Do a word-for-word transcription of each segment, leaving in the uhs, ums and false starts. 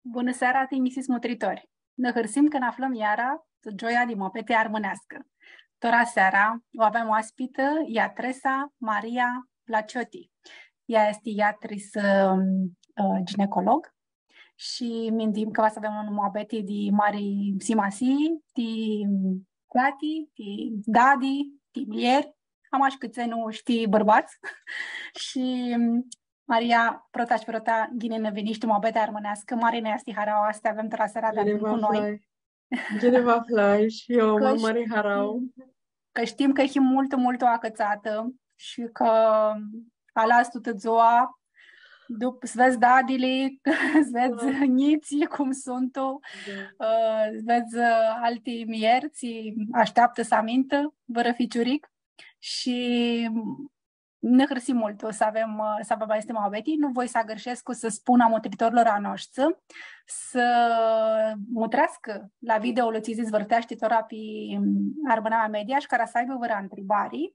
Bunã seara, tinjisits mutritori! Nã hãrsim cã nã aflãm iara tu gioia di muabeti armãneascã. Tora seara u avem oaspitã iatresa Maria Blacioti. Ea easti iatris, ã, ginecolog shi minduim cã va s-avem unã muabeti di mari simasii, di feati, di dadi, di muljeri, ama shi cãtse nu shi ti bãrbats. Shi, Maria, prota shi prota, ghini nã vinish tu muabetea armãneascã, mari nã easti haraua s-ti avem tora seara deadun cu noi. Ghini vã aflai shi eu, ma mari harauã. Cã shtim cã hii multu, multu acãtsatã shi cã alas tutã dzua, dup-, s-vedz dadili, s-vedz njitslji cum suntu, ã, s-vedz, ã, alti muljeri, tsi ashteaptã s-amintã vãrã ficiuric. Shi nã hãrsim multu s-avem, ã, s-avem aesti muabeti. Nu voi s-agãrshescu s-spun a mutritorlor a noshtri s-mutreascã la videolu tsi s-vãrteashti tora pi, ãm, Armãnamea Media shi cara s-aibã vãrã ntribari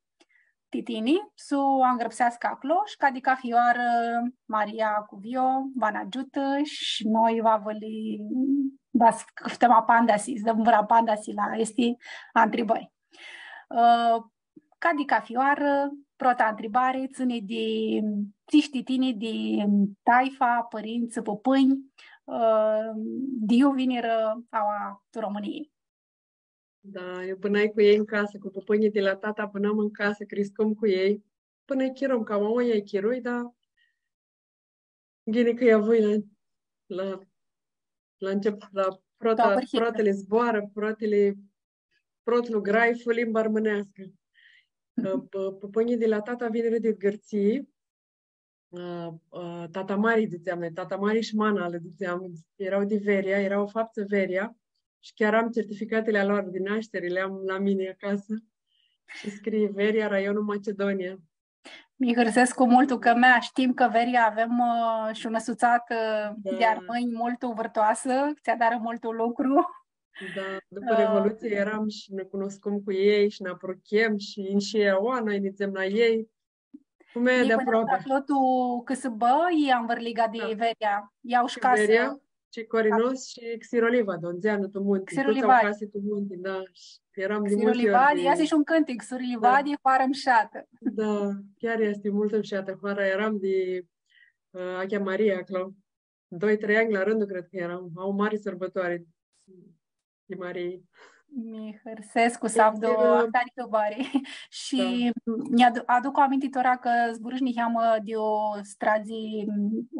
ti tini, s-u angrãpseascã aclo shi ca di cafi oarã Maria cu Vio va nã agiutã shi noi va vã li, va s-cãftãm apandisi, s-dãm vãrã apandisi la aesti ntribãri. Ã, ca di cafi oarã, prota ntribari tsãni di, tsi shtii tini di taifa, pãrintsã, pãpãnj, ã, di iu vinirã aua tu Romãnii. Da, eu bãnai cu elj tu casã, cu pãpãnjlji di la tata bãnam tu casã, criscum cu elj. Pãnã chirum, cama aoa chirui, da. Ghini cã lj-avui la, la, la ncep-, la prota, protili zboarã, protili, protlu grai fu limba armãneascã. Ã, pã-, pãpãnjlji di la tata vinirã di Gãrtsii, ã, ã, tata mari, dzãtseam noi, tata mari shi mana, lã dzãtseam, eara di Veria, eara faptsã Veria, shi chiar am certificatili a lor di nashtiri, li am la mini acasã. Shi scrii Veria, raionul Macedonia. Mi hãrsescu multu cã mea shtim cã Veria avem, ã, shi unã sutsatã di armãnj multu vãrtoasã, tsi adarã multu lucru. Da, dupã Revolutsii earam shi nã cunuscum cu elj shi nã apruchem shi, shi aoa noi nidzem la elj. Cum e di aproapi. Aclo tu cãsãbã, i anvãrliga di Veria. Au shi casã. Veria, shi Corinos shi Xirolivadi, unã dzeanã tu munti. Tuts au casi tu munti, da. Shi earam di multi ori. Xirolivadi, easti shi un cãntic, Xirolivadi, hoarã mshatã. Da, chiar easti multu mshatã hoara, earam di, ã, Achea Maria aclo. Doi, trei anj la rãndu, cred cã earam. Au mari sãrbãtoari di Marii. Mi hãrsescu s-avdu ahtari hãbari. Shi nj-adu-, aduc aminti tora cã zburãsh niheamã di u stradzi,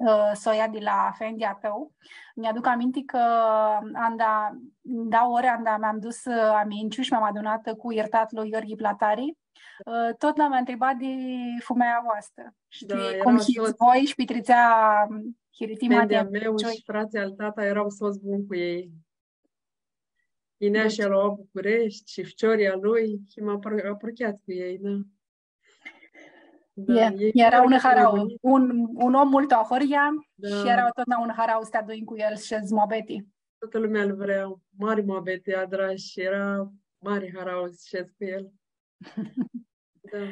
ã, soia di la afendi a tãu. Nj-aduc aminti cã anda, dauã ori anda mi-am dus, ã, Aminciu shi mi-am adunat cu iertatlu Iorghi Platari, ã, tut nã ntriba di fumeaua voastrã. Shtii cum hits voi shi pitritsea, ã, hiritima di afendi a meu shi fratslji al tata eara sots bun cu elj. Yinea shi el la Bucureshti shi ficiorlji a lui, shi ma apro-, aprucheats cu elj, da. Da, e, eara un harauã, un, un om multu ahoryea shi eara totna un harauã s-ti adunj cu el shi s-shedz muabeti. Toatã lumea lu vrea, mari muabeti adra shi eara mari harauã s-shedz cu el. Da.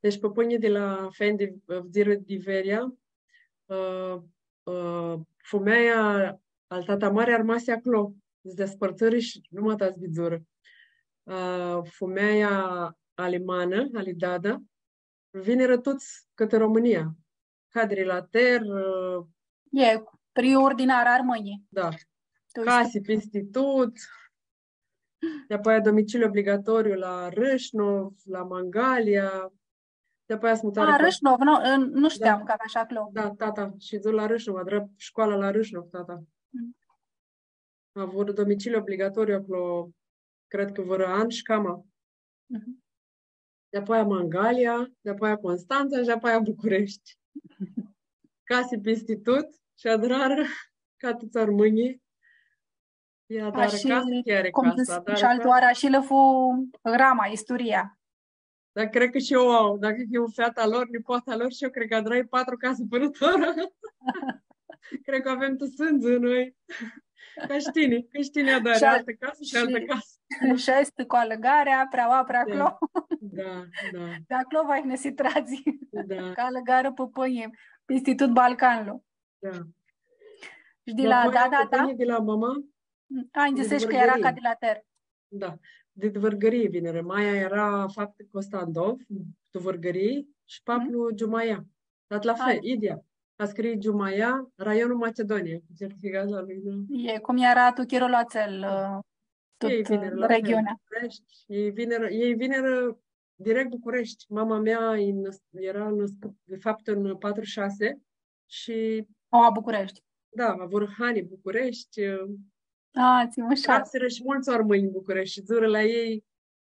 Deci, pãpãnjlji di la afendi, ã, fudzirã di Veria, ã, ã, fumeaua al tata mari armasi aclo, s-despãrtsãrã shi nu ma ta s-vidzurã. Ã, fumeaua ali mana, ali dada, vinirã tuts cãtã Romãnia. Cadri la Ter, ã, e, pri urdinari armãnj. Da. Casi pisti tut. Di-apoia domiciliu obligatoriu la Rãshnov, la Mangalia. Di-apoia s-mutarã... A, Rãshnov, nu, nu shteam cã avea shi aclo. Da, tata. Shi dzãc la Rãshnov, adrã shcoala la Rãshnov, tata. Mm. Avurã domiciliu obligatoriu aclo, cred cã vãrã an shi cama. Mhm. Di-apoia Mangalia, di-apoia Constantsa shi di-apoia Bucureshti. Casi pisti tut shi adrarã ca tuts armãnjlji. Ia, adarã casã, chiar e casa, adarã casã. Shi altã oarã shi lã fu grama, isturia. Dar cred cã shi eu au, dacã hiu feata lor, nipoata lor, shi eu cred cã adrai patru casi pãnã tora. Cred cã avem tu sãndzi noi. Ca shi tini, ca shi tini adari altã casã shi altã casã. Shi aestã cu alãgarea, pri aoa, pri aclo. Da, da. Di aclo va s-nã tradz. Da. Cã alãgarã pãpãnjlji pisti tut Balcanlu. Da. Shi di la dada ta? Di la mama. A, nji dzãseshi cã eara ca di la Ter. Da, di Vãrgãrii vinirã. Maia eara faptã Costandov, tu Vãrgãrii, shi paplu Giumaia. Dar la fel, idyea. A scris Giumaia, raionul Macedonia, cu certificatlu a lui, da. E, cum eara tu chirolu atsel, ã, tut, ã, regiunea. Ei vinirã la fel, București, ei vinirã direct București. Mama mea e nãs-, eara nãscutã, de fapt, în patru șase și... A, București. Da, avurã hani București. A, tsi mushat. Trapsirã shi multsã armãnj tu București shi dzurã la ei.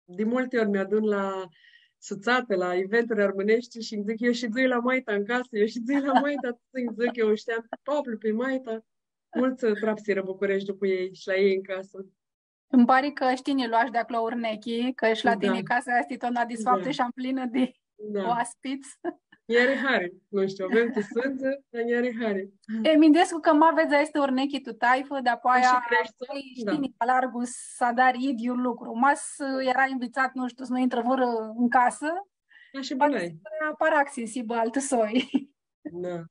De multe ori mi-adun la Sutsatã, la eventuri armãneshti shi nji dzãc, „Eu shidzui la maita în casă, eu shidzui la maita”, tsi nji dzãc, eu u shteam pi paplu, pi maita. Multsã trapsirã București dupã ei shi la ei în casă. Nji pari cã shi tini loashi di aclo urnechi, cã shi la tini casa easti totna disfaptã shi amplinã di oaspits. Nj-ari hari, nu shtiu, avem tu sãndzi, dar nj-ari hari. E, minduescu cã ma vedz aestã urnechi tu taifã, di-apoaia, shi creshti, pãi, da, shi tini, ma largu, s-adari idyiul lucru. Ma s-eara nvitsat, nu shtiu, s-nu intrã vãrã în casã, poati s-aparaxi, s-hibã altã soi. Da.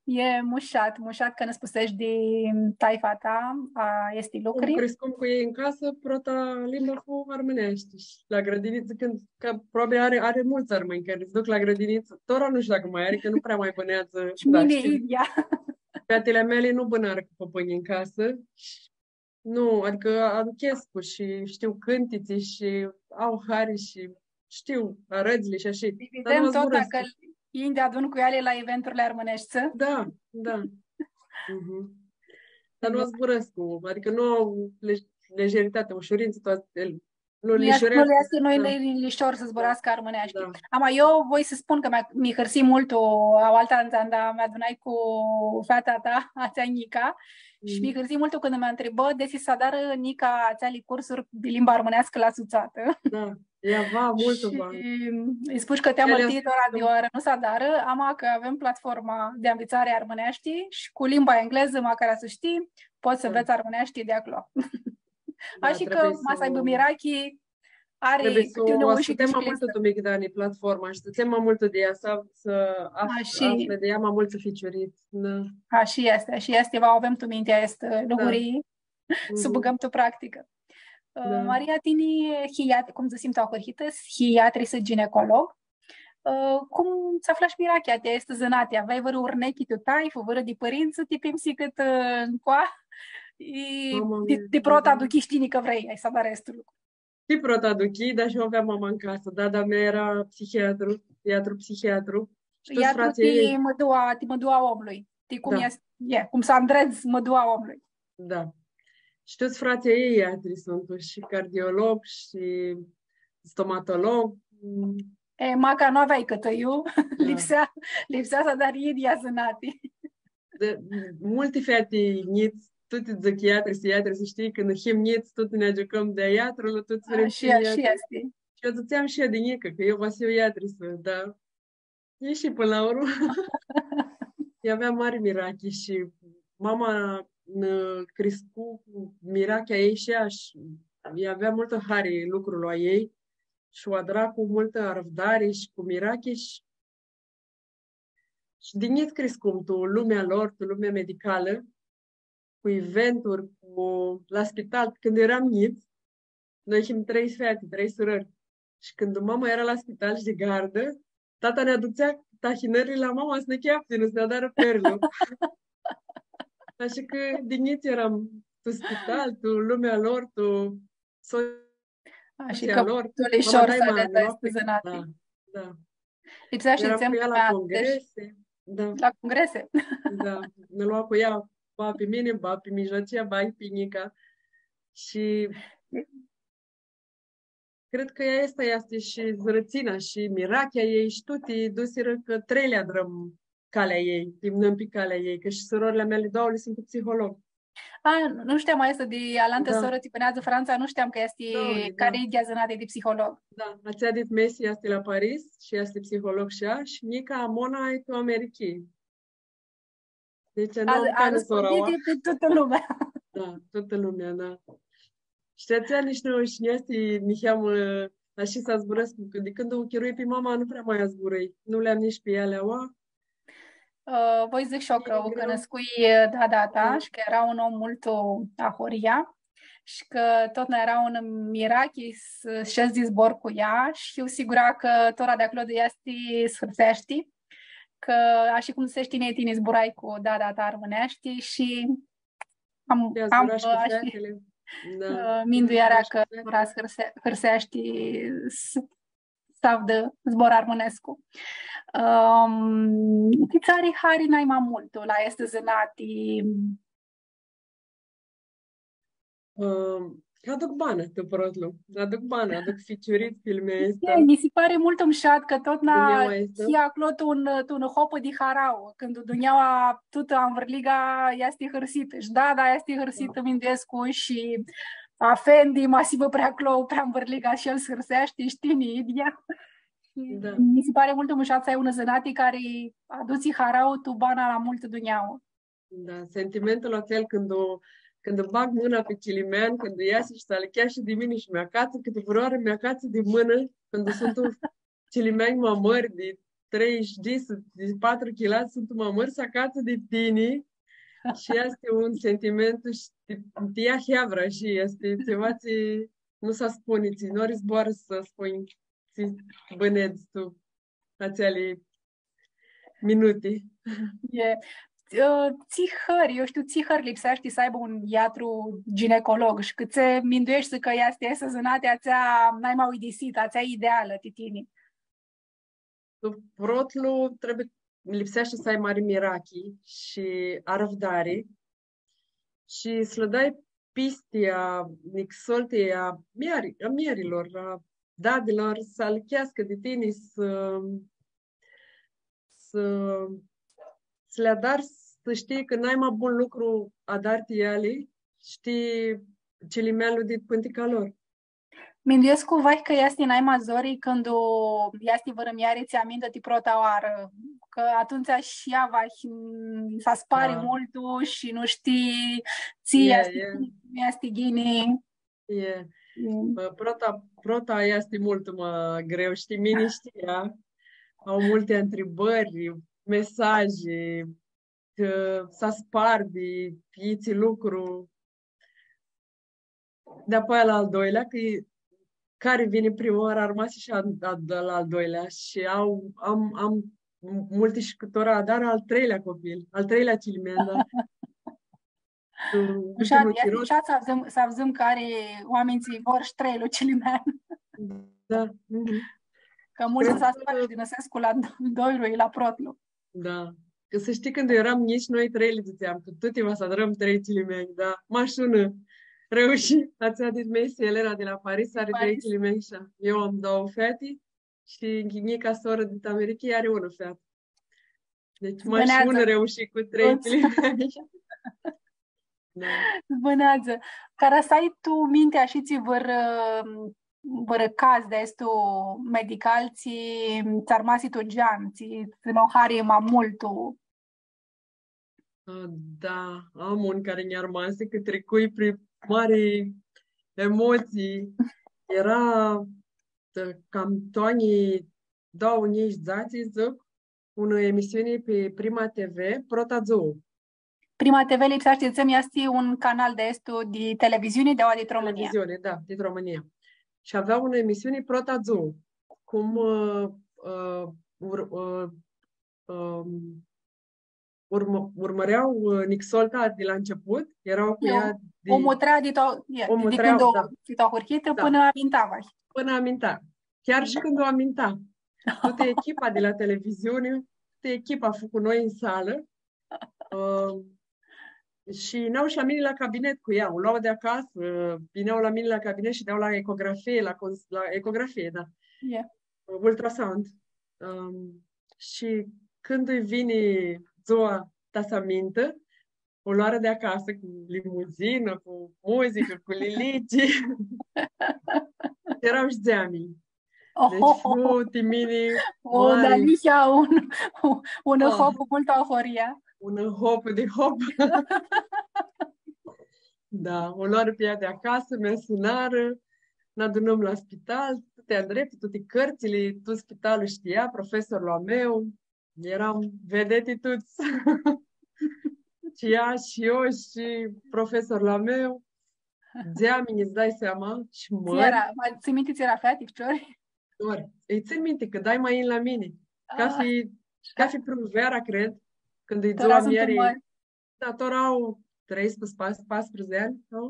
E mushat, mushat cã nã spuseshi di taifa ta, a, aesti lucri. Cum criscum cu ei în casă, prota limbã fu armãneashti. Shi la grãdinitsã, cãndu, cã probabil ari, ari multsã armãnj cari s-duc la grãdinitsã, tora nu shtiu dacã ma ari, cã nu prea ma bãneadzã. Shi mini idyea. Featili a meali nu bãnarã cu pãpãnjlji în casă shi nu, adicã aduchescu shi shtiu cãntitsi shi au hari shi shtiu arãdzli shi ashi. Dar nu zburãscu. Videm tut cã yin deadun cu eali la eventurli armãneshti. Da, da. Mhm. Dar nu zburãscu, adicã nu au lej-, lejeritate, ushurintsã, toate, nu lã easti, nu lã easti lishor s-zburascã armãneashti. Da. Ama eu voi s-spun cã mi, mi hãrsii multu, aoaltadz anda mi adunai cu feata ta, atsea Nica, shi mi hãrsii multu cãndu mi ntribã desi s-adarã Nica atseali cursuri di limba armãneascã la Sutsatã. Da, ea va multu. Shi lji spush cã ti amãrtii tora di oarã nu s-adarã, ama cã avem platforma di anvitsari armãneashti shi cu limba englezã, macã s-shtii, pots s-nvets armãneashti di aclo. Da, ashi cã ma s-aibã mirachi, ari cãti un shi ascultãm ma multu tu migdani platforma shi s-dzãtsem ma multu di ea, s-, s-af-, aflã di ea ma multsã ficiurits. Da. Ashi easti, ashi easti, va avem tu minti aesti lucri, s-u bãgãm tu practicã. Da. Ã, Maria, tini hii iat-, cum dzãsim tu ahurhitã, hii iatrisã ginecolog. Ã, cum tsã aflash mirachea ti aestã zãnati? Aveai vãrã urnechi tu taifã, vãrã di pãrintsã ti pimsi cãtã, ã, ncoa? I di, di prota aduchish tini cã vrei, ai s-adari aestu lucru. Di prota aduchii, dar shi eu aveam mama în casă. Dada mea era psihiatru, iatru psihiatru. Shi tuts fratslji a ei. Iatru ti mãdua, ti mãdua a omlui. Ti cum easti, e, cum s-andredz mãdua a omlui. Da. Shi tuts fratslji a ei iatri suntu, shi cardiolog, shi stomatolog. E, maca nu aveai cãtã iu, lipsea, lipsea s-adari idyea zãnati. Di, multi feati njits, tuti dzãc iatri, s-, iatri, s-shtii, cãndu him njits, tuti nã agiucãm di iatru, tuti vrem s-him iatri. Ashi easti. Shi eu dzãtseam shi eu di njicã, cã eu va s-hiu iatrisã, da. E shi pãnã la urmã. Ea avea mari mirachi shi mama nã criscu cu mirachea a ei shi ea, shi ea avea multã hari lucrul a ei shi u adra cu multã arãvdari shi cu mirachi shi, shi di njits criscum tu lumea lor, tu lumea medicalã, cu eventuri, cu, la spital, cãndu eram njits, noi him trei feati, trei surãri. Shi cãndu mama eara la spital shi di gardã, tata nã adutsea tahinãrli la mama s-nã cheaptinã, s-nã adarã perlu. Ashi cã di njits eram tu spital, tu lumea lor, tu soia lor. Ashi cã tu lishor s-aledz aestã zãnati. Da, da. Lipsea shi tsãn ea la congrese. Da. La congrese. Da. Nã lua cu ea, ba pi mini, ba pi mijlocia, ba pi Nica. Shi cred cã aestã easti shi zãrãtsina shi mirachea a ei shi tuti dusirã cã trei li adrãm calea a ei, imnãm pi calea a ei, cã shi surãrli a meali doauãli suntu psiholog. A, nu shteam aestã di alantã sorã tsi bãneadzã Frantsa, nu shteam cã easti, cari idyea zãnati di psiholog. Da, atsea dit mesi easti la Paris shi easti psiholog shi ea, shi Nica Amona e tu Americhii. Deci, nu am a, a răspundit de pe toată lumea. Da, toată lumea, da. Shi atsea nitsi nu, shi nu easti niheamã, ashi s-zburãscu, cã di cãndu u chirui pi mama, nu prea ma zburãi. Nu li am nitsi pi eali aua. Ã, voi dzãc shi eu cã u cunuscui, ã, dada ta, da, shi cã eara un om multu ahoryea shi cã totna eara unã mirachi s-, s-shedz di zbor cu ea shi eu sigura cã tora di aclo di ea s-ti s-hãrseashti, cã ashi cum dzãsesh tini, tini zburai cu dada ta armãneashti shi am, am, ã, ashi, da, ã, mindueara cã tora s-hãrse-, hãrseashti s-, s-avdã zbor armãnescu. Ãm, tsi tsã ari hari nai ma multu la aestã zãnati? Ãm, aduc banã, tu protlu. Aduc banã, aduc ficiurit, filmei. E, mi si pari multu mushat cã totna dunjaua easti, shi aclo tu un, tu un hopã di harauã, cãndu dunjaua tutã anvãrliga easti hãrsitã. Shi da, da, easti hãrsitã, da, minduescu, shi afendi, ma s-hibã pri aclo, pri anvãrliga, shi el s-hãrseashti, shi tini, idyea. Shi da, mi si pari multu mushat s-ai unã zãnati cari adutsi harauã tu bana la multã dunjaua. Da, sentimentul atsel cãndu, cãndu bag mãna pi cilimean, cãndu easi shi s-alicheashti di mini shi mi acatsã, cãtivãrãoarã mi acatsã di mãnã, cãndu suntu cilimeanj ma mãri, di trei shi di, di patru chilats, suntu ma mãri, s-acatsã di tini. Shi easti un sentimentu shi ti, ti ia heavra shi easti tsiva tsi nu s-aspuni, tsi nu ari zboarã s-spunj, tsi bãnedz tu atseali minuti. E, ã, tsi hãri, eu shtiu, tsi hãri lipseashti s-aibã un iatru ginecolog shi cãtse mindueshti cã easti aestã zãnati atsea nai ma uidisitã, atsea idealã ti tini? Tu protlu, trebuie, lipseashti s-ai mari mirachi shi arãvdari shi s-lã dai pisti a nixoltei a miari-, a miarilor, a dadilor, s-alicheascã di tini, s-, s-, s-li adari, s-shtii cã nai ma bun lucru adari ti eali, shtii, cilimeanlu di pãntica lor. Minduescu, vahi, cã easti nai ma zori cãndu easti vãrã miari tsi amintã ti prota oarã, cã atumtsea shi ea vahi, mm, s-aspari multu shi nu shtii tsi easti ghini, nu easti ghini. E. Mm. Bã, prota, prota easti multu ma greu, shtii, mini, shtii, ea. Au multi ntribãri, mesaji, cã s-aspar di itsi lucru. Dapoaia la al doilea, cã e, cari vini prima oarã, armasi shi a, a, la al doilea. Shi au, am, am multi shi cã tora adar al treilea copil, al treilea cilimean, da. Mushat, ultimul chiro. Mushat s-avdzãm, s-avdzãm cari oaminj tsi vor shi treilu cilimean. Da. Mhm. Cã multsã s-asparã shi dinãsescu la doilui, la protlu. Da. Cã s-shtii, cãndu eram njits, noi treili dzãtseam cã tuti va s-adrãm trei cilimeanj, da. Mash unã reushi, atsea di Messi, Elena di la Paris, ari trei cilimeanj shi eu am doauã feati shi njica sorã dit Americhii ari unã featã. Deci, mash unã reushi cu trei cilimeanj. Da. Bãneadzã. Cara s-ai tu minti ashitsi vãrã, vãrã caz di aestu medical, tsi, tsi armasi tu gean, tsi, tsi nu hari ma multu? Da, am un cari nj-armasi, cã tricui pri mari emotsii. Eara, cam tu anjlji doauã njilji dzatsi, dzãc, unã emisiuni pi Prima T V, Prota Dzuã. Prima T V, lipseashti s-dzãtsem, easti un canal di aestu di televiziuni di aoa di Romãnia. Televiziuni, da, di Romãnia. Shi avea unã emisiuni, Prota Dzuã, cum, ã, ã, ur-, ã, ãm, urmã-, urmãrea, ã, nixolta di la început, eara cu ea di... U mutrea di tu, e, di cãndu, da, di tu ahurhitã, da, pãnã aminta, vahi. Pãnã aminta. Chiar shi cãndu aminta. Tutã echipa di la televiziuni, tutã echipa fu cu noi tu salã. Ã, shi vinea shi la mini la cabinet cu ea, u loa di acasã, ã, vinea la mini la cabinet shi dea la ecografie, la cons-, la ecografie, da. Ultrasound. Ãm, shi cãndu lji vini dzua ta s-amintã, u loarã di acasã cu limuzinã, cu muzicã, cu lilici. Eara shi dzeamlji. Deci, fu ti mini, o, mari. Dealihea un, un hop multu ahoryea. Un hop di hop. Da, u loarã pi ea di acasã, mi sunarã, nã adunãm la spital, tuti andrepti, tuti cãrtsãli, tut spitalul shtia, profesorlu a meu. earam vedeti tuts. Shi ea, shi eu, shi profesorlu a meu. Dzeaminj, ts-dai seama, shi mãri. Tsi eara, ma tsãn minti tsi eara, feati, ficiori? Ficiori. Ãlj tsãn minti cã daima yin la mini. Cafi, cafi primuveara, cred, cãndu-i dzua a mea, da, tora au treisprãdzatsi, pas-, paisprãdzatsi anj, nu?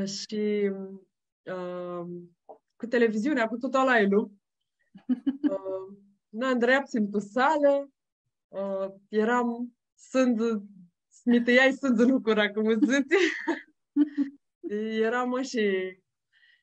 Shi, ãm, cu televiziunea, cu tut alailu. Ãm, nã ndreapsim tu salã, ã, earam sãndzi, s-mi tãljai sãndzili cu gura, cum dzãtsi. Earam shi,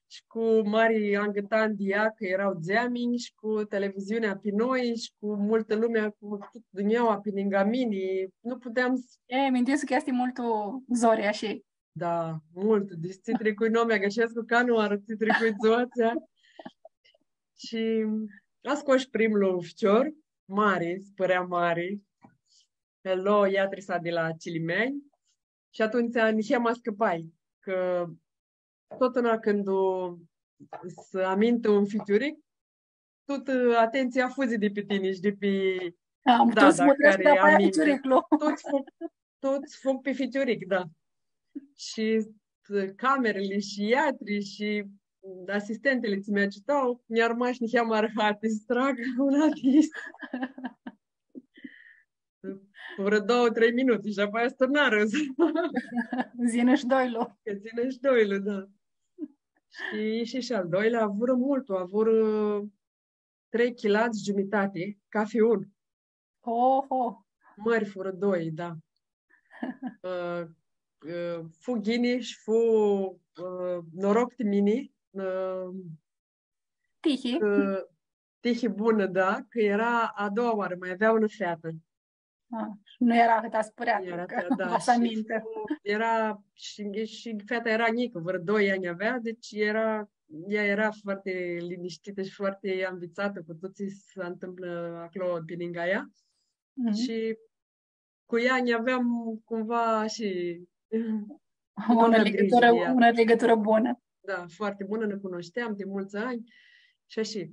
shi cu mari angãtan di ea, cã eara dzeaminj, shi cu televiziunea pi noi, shi cu multã lumea, cu tutã dunjaua pi ningã mini. Nu puteam s- E, minduescu cã easti multu zori, ashi. Da, multu. Deci tsi tricui, nu mi agãrshescu canãoarã tsi tricui dzua atsea. Shi a scosh primlu ficior, mari, s-pãrea mari. Lo iatrisa di la cilimeanj. Shi atumtsea niheamã ascãpai, cã totna cãndu s-aminti un ficiuric, tutã, ã, atentsia fudzi di pi tini shi di pi dada cari aminti. Tuts fug, tuts fug pi ficiuric, da. Shi, ã, camerili shi iatri shi asistentili tsi mi agiuta, nj-armash niheamã arhati s-trag unã di Vãrã doauã, trei minuti shi apoia s-turnarã. Yinã shi doilu. Cã yinã shi doilu, da. Shi, shi, shi al doilea, avurã multu, avurã trei chilats giumitati, cafi un. Oho! Mãri furã doi, da. Ã, ã, fu ghini shi fu, ã, noroc ti mini, ã, Tihi. Cã, tihi bunã, da, cã eara a doua oarã, ma avea unã featã. A, shi nu eara ahãt aspureatã, cã va s-amintã. Eara, shi, shi feata eara njicã, vãrã doi anj avea, deci eara, ea eara foarte liniștitã shi foarte anvitsatã cu tut tsi s-antãmplã aclo pi ningã ea. Mhm. Shi cu ea nj-aveam cumva shi unã ligãturã, unã ligãturã bunã. Da, foarte bunã, nã cunushteam di multsã anj. Shi ashi,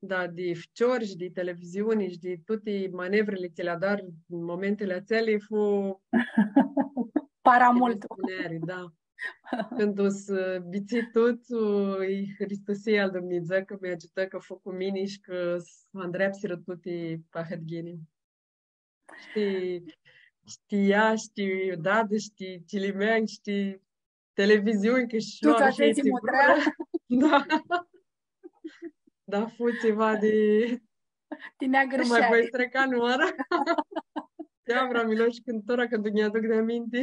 da, di ficiori shi di televiziuni shi di tuti manevrili tsi li adari tu momentili atseali, fu para multu. Da. Cãndu s-bitsi tut, ãlj hãristusii al Dumnidzã cã mi agiutã, cã fu cu mini shi cã s-andreapsirã tuti ahãt ghini. Shtii, shtii ea, shtii dadã, shtii cilimeanj, shtii televiziuni, cã shi tuts atselj tsi mutrea. Da. Da, fu tsiva di... Ti neagãrshea. Nu ma voi s-trec canãoarã. Ti avram, Milosh, cãndu tora, cãndu nj-aduc di aminti.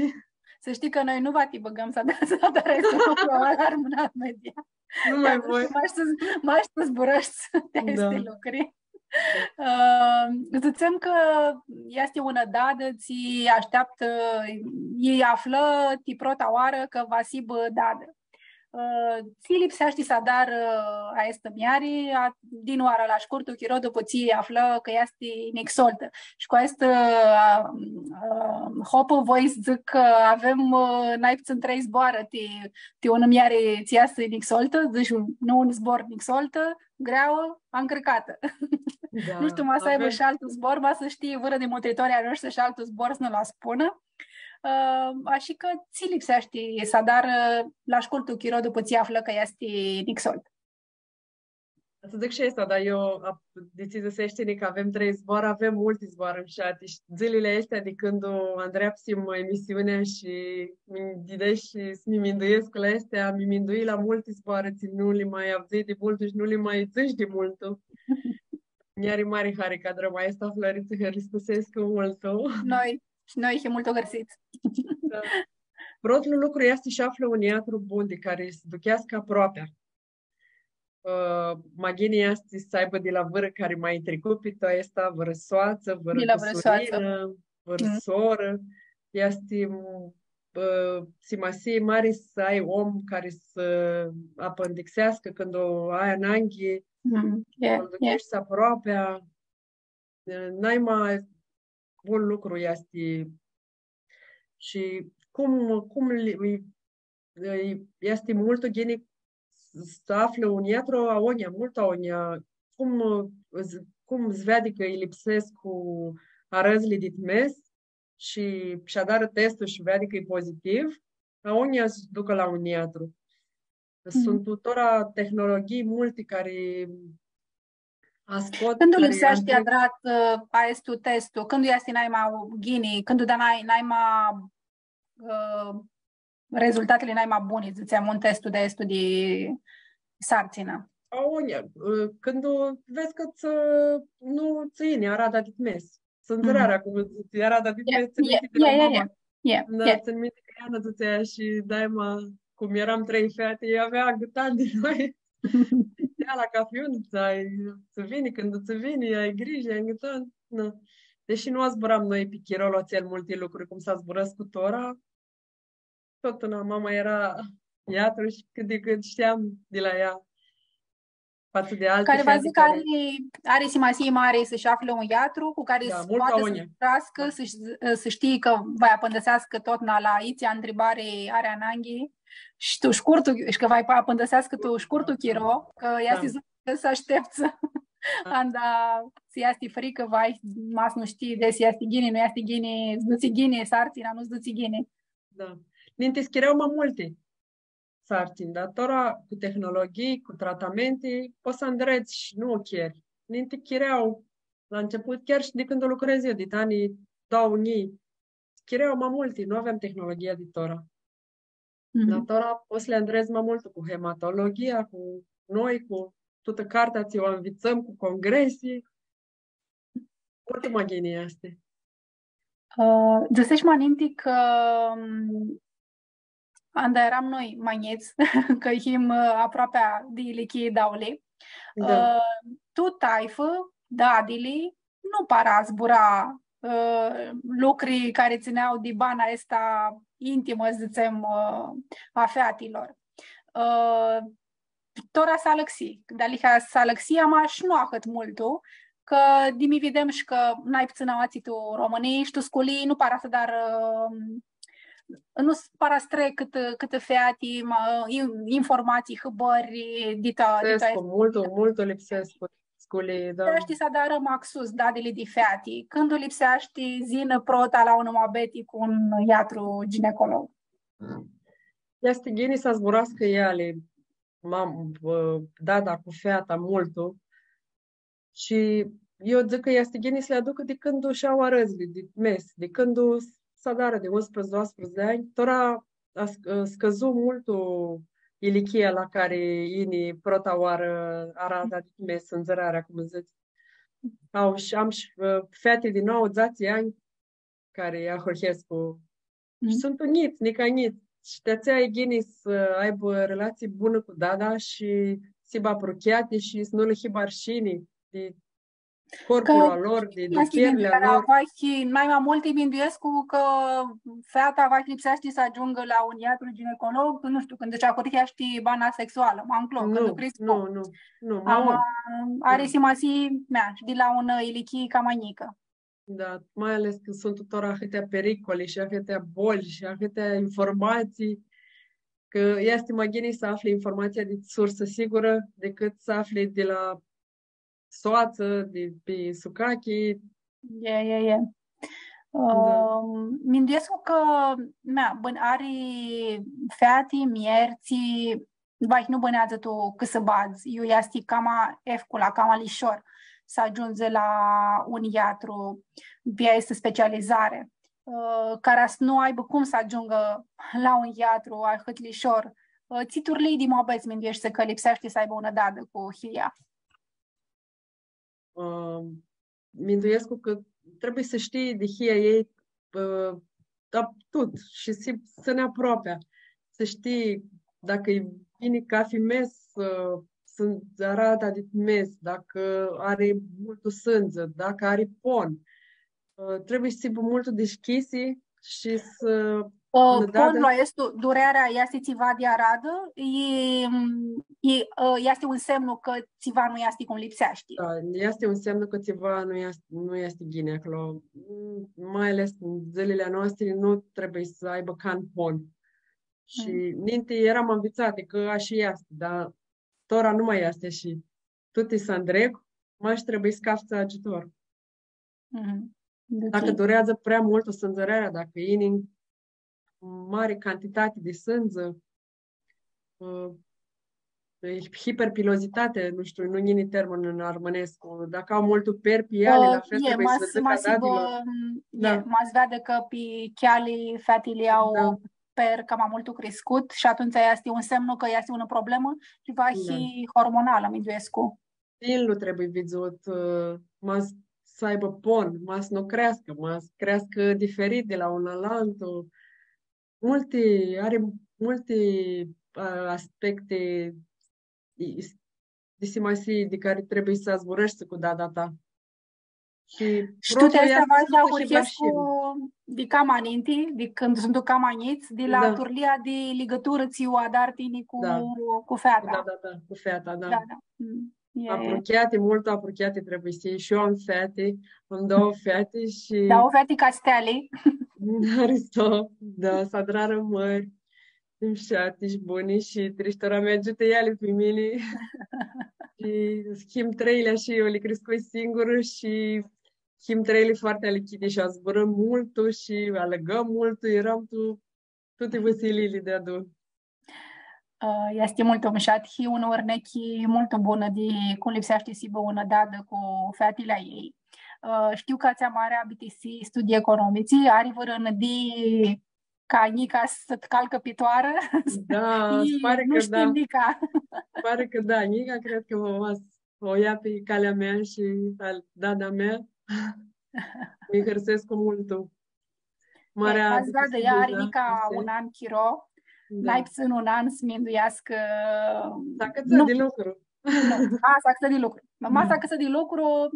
S-shtii cã noi nu va ti bãgãm s-adari, s-adari aestu lucru la Armãnat Media. Nu ma voi. Mash s-, mash s-zburãshti di aesti lucri. Ã, dzãtsem cã easti unã dadã, tsi ashteaptã, i aflã ti prota oarã cã va s-hibã dadã. Ã, tsi lipseashti s-adarã, ã, aestã muljari, a, dinãoarã la shcurtu chiro dupã tsi aflã cã easti nixoltã. Shi cu aestã, ã, ã, hopã voi s-dzãc cã avem, ã, nai putsãn trei zboarã ti, ti unã muljari tsi easti nixoltã, dzãts, nu un zbor, nixoltã, greauã, ancãrcatã. Da. Nu shtiu, ma s-aibã shi altu zbor, ma s-shtii vãrã di mutritorlji a noshtri shi altu zbor s-nã lu spunã. Ã, ashi cã tsi lipseashti s-adarã la shcurtu chiro dupã tsi aflã cã easti nixoltã? S-dzãc shi aestã, dar eu, ap-, di tsi dzãsesh tini cã avem trei zboarã, avem multi zboarã mushati shi dzãlili aesti di cãndu andreapsim emisiunea shi mi didesh shi s-mi minduescu la aesti, mi mindui la multi zboarã tsi nu li ma avdzãi di multu shi nu li ma dzãsh di multu. Nj-ari mari hari cã adrãm aestã aflãri, tsã hãristusescu multu. Noi, shi noi, shi multu hãrsits. Da. Protlu lucru easti s-aflã un iatru bun di cari s-ducheascã aproapea. Ã, ma ghini easti s-aibã di la vãrã cari ma tricu pi tu aestã, vãrã soatsã, vãrã cusurinã, vãrã sorã. Easti, ã, simasii mari s-ai om cari s-apãndixeascã cãndu ai ananghi, s-lu ducheshti aproapea. Ã, nai ma bun lucru easti. Shi cum, cum li, li, easti multu ghini s-, s-aflã un iatru agonja, multu agonja, cum, ã, s-, cum s-veadi cã lji lipsescu arãdzli dit mes shi, shi adarã testul shi veadi cã e pozitiv, aoa s-ducã la un iatru. Suntu tora tehnologhii multi cari ascot, cari lipseashti adrat, ã, aestu testu? Cãndu easti naima ghini, cãndu da nai-, naima, ã, rezultatili naima buni, dzãtsem, un testu di aestu di sartsinã? Aoa, ã, cãndu vedz cã tsã-, nu tsã yini arada dit mes. Sãndzãrarea, cum dzãts, arada dit mes, tsãn minti di la mama. Da, tsãn minti cã ea nã dzãtsea shi daima, cum eram trei feati, ea avea agãtan di noi. Ea la cafi un, ai, tsã vini, cãndu tsã vini, ai grijã, ai agãtan. Na. Deshi nu zburam noi pi chirolu atsel multi lucruri, cum s-zburãscu tora, totuna mama eara iatru shi cãt di cãt shteam di la ea. Fatsã di alti feati cari, va dzãc, cari ari, ari simasii mari s-shi aflã un iatru cu cari s-poatã s-zburascã, s-, s-shtii cã va apãndãseascã totna la itsi ntribari ari ananghi. Shi tu shcurtu, shi cã va apãndãseascã tu shcurtu chiro, cã easti s-ashteptsã. Anda, tsi easti fricã, vai, ma s-nu shtii, desi easti ghini, nu easti ghini, s-dutsi ghini sartsina, nu s-dutsi ghini. Da. Ninti s-chirea ma multi sartsini, dar tora cu tehnologhii, cu tratamenti, pots s-andredz shi nu u cheri. Ninti chirea, la început, chiar shi di cãndu lucredz eu, dit anjlji doauã njilji, chirea ma multi, nu aveam tehnologhia di tora. Dar tora pots s-li andredz ma multu cu hematologhia, cu noi, cu tutã cartea tsi u anvitsãm, cu congresi. Multu ma ghini easti. Ã, dzãseshi ma ninti cã, m, anda eram noi ma njits, cã him, ã, aproapea di ilichii dauli. Da. Ã, tu taifã, dadili nu para zbura, ã, lucri cari tsãnea di bana aestã intimã, dzãtsem, ã, a featilor. Ã, tora s-alãxi, dealihea s-alãxi, ama shi nu ahãt multu, cã di mi videm shi cã nai putsãn aoatsi tu Romãnii shi tu sculii nu para s-adarã, nu s-, para s-trec cãtã, cãtã feati, ma, in-, informatsii, hãbãri, di ta, di ta. Lipsescu, multu, multu lipsescu sculii, da. Lipseashti s-adarã maxus dadili di feati. Cãndu lipseashti s-yinã prota la unã muabeti cu un iatru ginecolog? Easti ghini s-zburascã eali, mam-, ã, dada cu feata multu. Shi eu dzãc cã easti ghini s-li aducã di cãndu sh-au arãdzli di mes, di cãndu s-, s-adarã di unsprãdzatsi, doauãsprãdzatsi di anj, tora a sc-, ã, scãdzu multu ilichia la cari yini prota oarã arada di mes, sãndzãrarea, cum dzãts. Au shi, am shi, ã, feati di nauãdzãts di anj cari ahurhescu. Shi suntu njits, nica njits. Shi ti atsea e ghini s-aibã relatsii bunã cu dada shi s-hibã apruchiati shi s-nu lã hibã arshini di corpul a lor, di duchirli a lor. Cã easti ghini, dar va shi nai ma multi minduescu cã feata va lipseashti s-agiungã la un iatru ginecolog, nu shtiu, cãndu sh-ahurheashti bana sexualã, ma nclo, cãndu criscu. Nu, nu, nu, ma ama ari simasii, mea, shi di la unã ilichii cama njicã. Da, mai ales cã suntu tora ahãtea pericoli shi ahãtea boli shi ahãtea informatsii, cã easti ma ghini s-afli informatsia di sursã sigurã dicãt s-afli di la soatsã, di pi sucachi. E, e, e. Da. Ãm, minduescu cã, mea, bãn-, ari feati, miertsi, vahi nu bãneadzã tu cãsãbadz, iu easti cama efcula, cama lishor s-agiundzi la un iatru pi aestã specializari. Ã, cara s-nu aibã cum s-agiungã la un iatru ahãt lishor. Ã, tsi turlii di muabets mindueshti cã lipseashti s-aibã unã dadã cu hilja? Ã, minduescu cã trebuie s-shtii di hilja a ljei, ã, da, tut, shi s-, s-nã aproapea. S-shtii dacã e bini cafi mes, ã, sãn-, arada di mes, dacã ari multu sãndzã, dacã ari pon. Ã, trebuie s-hibã multu dishcljisi shi s-, ã, nã da, ponlu aestu, durearea easti tsiva di aradã, e, e, ã, easti un semnu cã tsiva nu easti cum lipseashti. Da, easti un semnu cã tsiva nu easti, nu easti ghini aclo. Mm, mai ales în zilele noastre, nu trebuie s-aibã can pon. Shi ninti eram anvitsati cã ashi easti, dar tora nu ma easti ashi. Tuti s-andreg, mash trebuie s-caftsã agiutor. Mhm. Dacã dureadzã prea multu sãndzãrearea, dacã yini mari cantitati di sãndzã, ã, hiperpilozitati, nu shtiu, nu yini termenul în armãnescu, dacã au multu per pi eali, la fel trebuie s-dzãcã dadilor. Da. Ma s-veadã cã pi cheali featili au per cama multu criscut shi atumtsea easti un semnu cã easti unã problemã, tsiva hormonalã, minduescu. Sinlu trebuie vidzut, ã, ma s-aibã pon, ma s-nu creascã, ma s-creascã diferit di la un la altu. Multi, ari multi, ã, aspecti di simasii di cari trebuie s-zburãshti cu dada ta. Shi tu ti-aestã va s-ahurhescu di cama ninti, di cãndu suntu cama njits, di la turlia di ligãturã tsi u adari tini cu, cu feata. Da, da, da, cu feata, da. Da, da. Apruchiati, multu apruchiati trebuie s-hii. Shi eu am feati, am doauã feati shi... Doauã feati ca steali. Haristo, da, s-adrarã mãri. Mshati shi buni shi trishtora mi agiutã eali pi mini. Shi him treili shi eu li criscui singurã shi him treili foarte alichiti shi zburãm multu shi alãgãm multu, earam tu tuti vãsiliili deadun. Ã, easti multu mshat, hii unã urnechi multu bunã di cum lipseashti s-hibã unã dadã cu featili a ljei. Ã, shtiu cã atsea marea bitisi studii economici, ari vãrã nãdii ca njica s-ti calcã pi toarã? Da, pari cã da. Njica. Pari cã da, njica cred cã va, va s-u lja pi calea mea shi al dada mea. Mi hãrsescu multu. Marea... Ca s-veadã, ea ari nica un an chiro, nai ptsãn un an s-mindueascã. S-acãtsã di lucru. Nu. A, s-acãtsã di lucru. Ma s-acãtsã di lucru,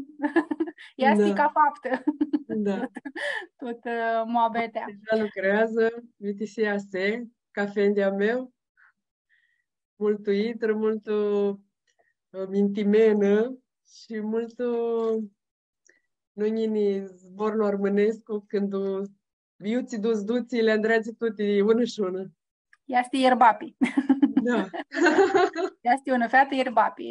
easti ca faptã. Da. Tut, ã, muabetea. Deja lucreadzã, bitisi a se, ca fendi a meu, multu itrã, multu, ã, mintimenã shi multu, nu yini zborlu armãnescu, cãndu iutsidu s-dutsi, li andreadzi tuti unã shi unã. Easti ierbapi. Da. Easti unã featã ierbapi.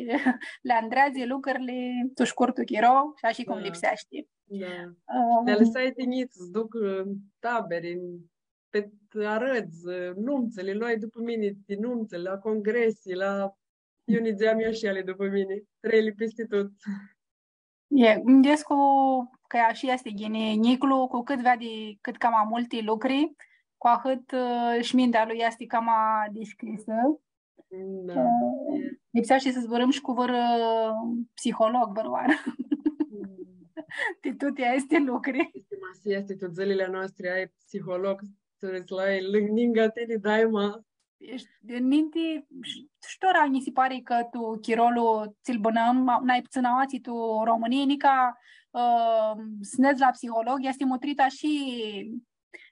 Li andreadzi lucrili tu shcurtu chiro shi ashi cum lipseashti. Da. Ã, ti alãsai ti njits s-ducã tu taberi, pi arãdz, numtsãli, li loai dupã mini ti numtsã, la congresi, la... Iu nidzeam eu shi eali dupã mini, treili pisti tut. E, minduescu cã ashi easti, ghini, njiclu, cu cãt veadi cãt cama multi lucri, cu ahãt, ã, shi mintea lui easti cama dishcljisã. Da, ã, e. Lipseashti s-zburãm shi cu vãrã psiholog, vãrãoarã. Mm. Ti tuti aesti lucri. Easti, ma s-easti tu dzãlili a noastri, ai psiholog, s-lu ai lãng-, ningã tini, daima. Eshti, ninti, sh-, sh-tora nji si pari cã tu chirolu tsi-l bãnãm, ma-, nai ptsãn aoatsi tu Romãnii, nica, ã, s-nedz la psiholog, easti mutrita shi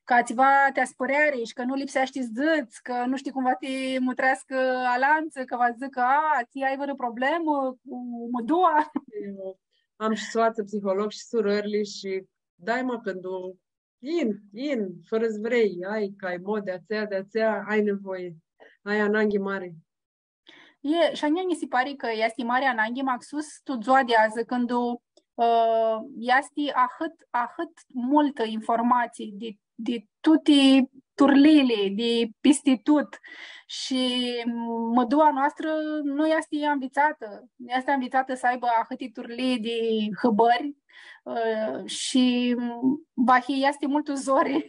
ca tsiva ti aspãreari shi cã nu lipseashti s-dzãts, cã nu shtii cum va ti mutreascã alantsã, cã va dzãcã, „A, tsi ai vãrã problemã cu mãdua?” Eu am shi soatsã psiholog shi surãrli shi daima cãndu yin, yin, fãrã s-vrei, ai, cã ai modi, atsea, di atsea, ai nevoie, ai ananghi mari. E, shi a njia nji si pari cã easti mari ananghi, maxus tu dzua di adzã, cãndu, ã, easti ahãt, ahãt multã informatsii di, di tuti turliili, di pisti tut. Shi mãdua noastrã nu easti anvitsatã, nu easti anvitsatã s-aibã ahãti turlii di hãbãri, ã, shi, m, vahi easti multu zori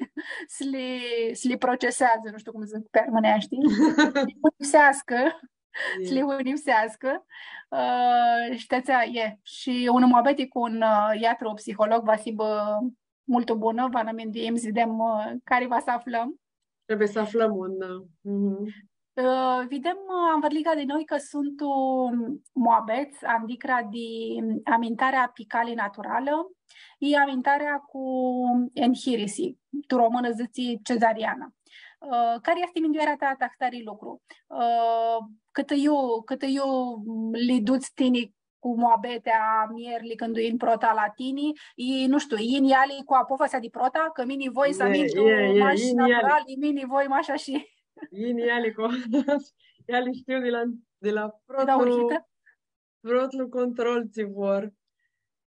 s-li, s-li proceseadzã, nu shtiu cum dzãc pi armãneashti, s-li unipseascã, s-li unipseascã. Ã, shi ti atsea, e, shi unã muabeti cu un, ã, iatru psiholog va s-hibã multu bunã, va nã minduim, s-videm, ã, cari va s-aflãm. Trebuie s-aflãm un, ã, mhm. Ã, videm, ã, anvãrliga di noi cã suntu, ã, muabets, andicra di, ã, amintarea pi cali naturalã i amintarea cu enhirisi, tu romãnã dzãtsi cezarianã. Ã, cari easti minduearea ta ti ahtari lucru? Ã, cãtã iu, cãtã iu, ã, li duts tini cu muabetea a mierli cãndu yin prota la tini, i, nu shtiu, yin eali cu apofasea di prota, cã mini voi s-amintu mash natural, i mini voi mash ashi. Yin eali cu, eali shtiu di la, di la protlu, protlu control tsi vor.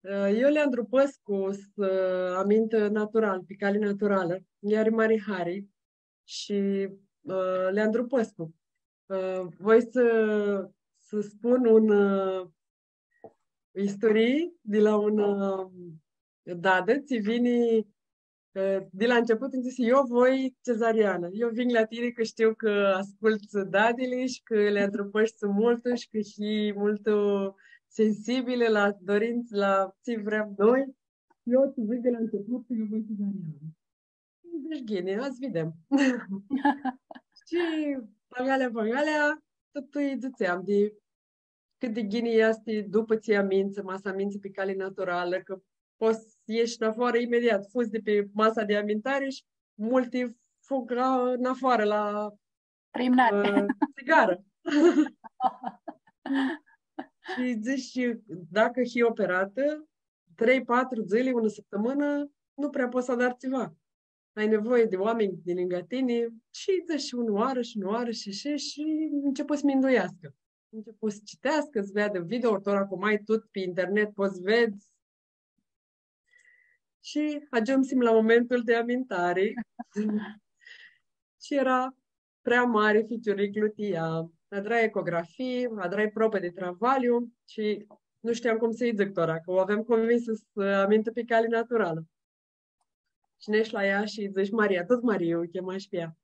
Ã, eu li andrupãscu s-amintã natural, pi cali naturalã. Nj-ari mari hari shi, ã, li andrupãscu. Ã, voi s-, s-spun un, ã, isturii di la un, ã, dadã, tsi vini, ã, di la început, nji dzãsi, eu voi cezarianã. Eu vin la tini cã shtiu cã ascultsã dadili shi cã li andrupãshti multu shi cã hii multu sensibilã la dorintsã, la tsi vrem noi. Eu tsã dzãc di la început cã eu voi cezarianã. Dzãsh, ghini, va s-videm. Shi pangalea, pangalea, tut lji dzãtseam di cãt di ghini easti dupã tsi amintsã, ma s-amintsã pi cali naturalã, cã pots s-ieshi nafoarã imediat, fudz di pi masa di amintari shi multi fug la, nafoarã la, Preliminari. Ã, tsigarã. Shi dzãsh, dacã hii operatã, trei, patru dzãli, unã sãptãmãnã, nu prea pots s-adari tsiva. Ai nevoie di oaminj di lingã tini shi dzãsh unã oarã shi unã oarã shi, shi, shi începu s-minduiascã. Începu s-citeascã, s-veadã video, tora cum ai tut pi internet, pots s-vedz. Shi agiumsim la momentul di amintari. Shi eara prea mari ficiuriclu ti ea. Adrai ecografii, adrai probã di travaliu shi nu shteam cum s-lji dzãc tora, cã u aveam convinsã s-amintã pi cali naturalã. Shi nesh la ea shi dzãsh, Maria, tut Maria u chema shi pi ea.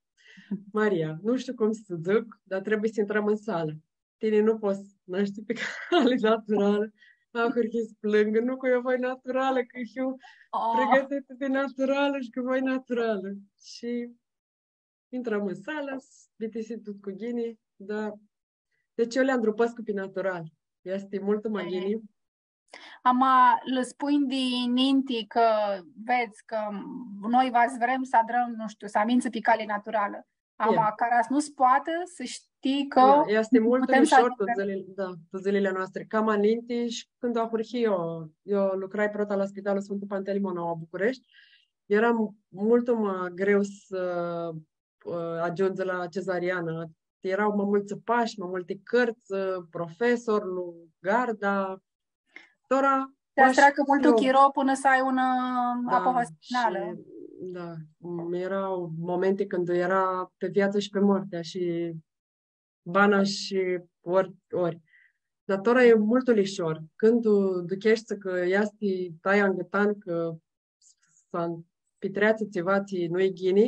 Maria, nu shtiu cum s-dzãc, dar trebuie s-intrãm în salã. Tini nu pots s-nashti pi cali naturalã. Ahurhi s-plãngã, nu, cã eu voi naturalã, cã eu Oh. pregãtitã di naturalã shi cã voi naturalã. Shi intrãm în salã, s-, bitisi tut cu ghini, dar deci eu li andrupãscu pi natural. Easti multu ma E. ghini. Ama lã spunj di ninti cã vedz cã noi va s-vrem s-adrãm, nu shtiu, s-amintsã pi cali naturalã. Ama, Ia. cara s-nu s-poatã, s-shtii cã Ia, easti multu putem s-lishor tu adrãm. dzãlili, da, tu dzãlili a noastri. Cama ninti shi cãndu ahurhii eu, eu lucrai prota la Spitalul Sfântul Pantelimon la Bucureshti, eara multu ma greu s-, ã, agiundzi la cezarianã. Eara ma multsã pashi, ma multi cãrtsã, ã, profesorlu, garda. Tora, Ti s-treacã multu eu. chiro pãnã s-ai unã Da, apofasi finalã. shi, da, m, eara momenti cãndu eara pi viatsã shi pi moarti shi bana shi ori, ori. Dar tora e multu lishor. Cãndu ducheshti cã easti tai angãtan, cã s-, s-pitreatsi tsiva tsi nu-i ghini,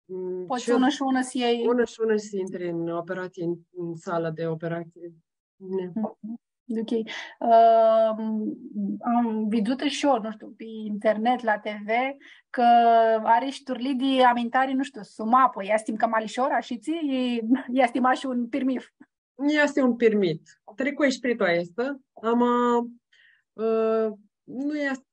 mm, Pots shi unã shi unã s-ljei. unã shi unã s-intri în operație, în, în sala de operație. Ne. Mhm. Ok. Ãm, am vidzutã shi eu, nu shtiu, pi internet, la T V, cã ari shi turlii di amintari, nu shtiu, sumapã, easti cama lishor, ashitsi, i easti mash un pirmith. Easti un pirmith. Tricui shi pri aestã, ama, ã, nu easti,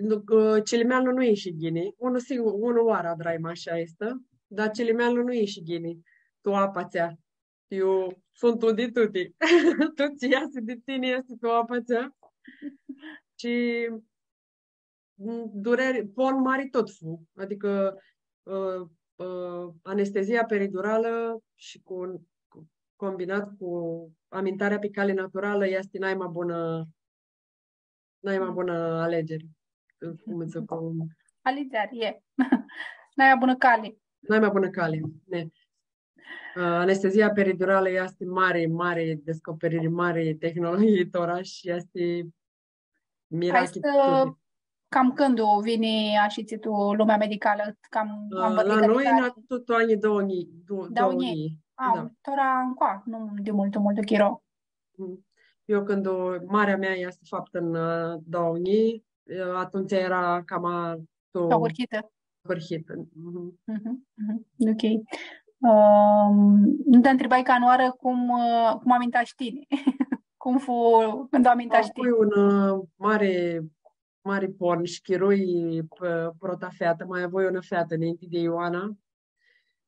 nu, ã, cilimeanlu nu ishi ghini. Unã singu-, unã oarã adrai mash aestã, dar cilimeanlu nu ishi ghini. Tu apa atsea. Eu suntu di tuti. Tut tsi easi di tini easti tu apa atsea. Shi, m, dureri, pon mari tut fu. Adicã, ã, ã, anestezia periduralã shi cu, cu, combinat cu amintarea pi cali naturalã easti naima bunã, naima Mm. bunã alegeri. Cum dzãc, cu Alegeri, e. Naima bunã cali. Naima bunã cali, ne. Ã, anestezia periduralã easti mari, mari descoperiri, mari tehnologhii tora shi easti mirachi Aestã tuti. Cam cãndu vini ashitsi tu lumea medicalã, cam Ã, anvãrliga la noi, cari? Na, tu, tu anjlji doauã njilji, du-, Doauã njilji. doauã njilji. A, Da. tora ncoa, nu di multu, multu chiro. Mhm. Eu cãndu marea mea easti faptã în, ã, doauã njilji, ã, atumtsea eara cama tu Ahurhitã. ahurhitã. Mhm. Mhm, mhm. Ok. Ãm, nu ti ntribai canãoarã cum, ã, cum amintash tini. Cum fu cãndu amintash Avui tini? un, ã, mari, mari pon shi chirui, p-, prota featã, ma avui unã featã ninti di Ioana.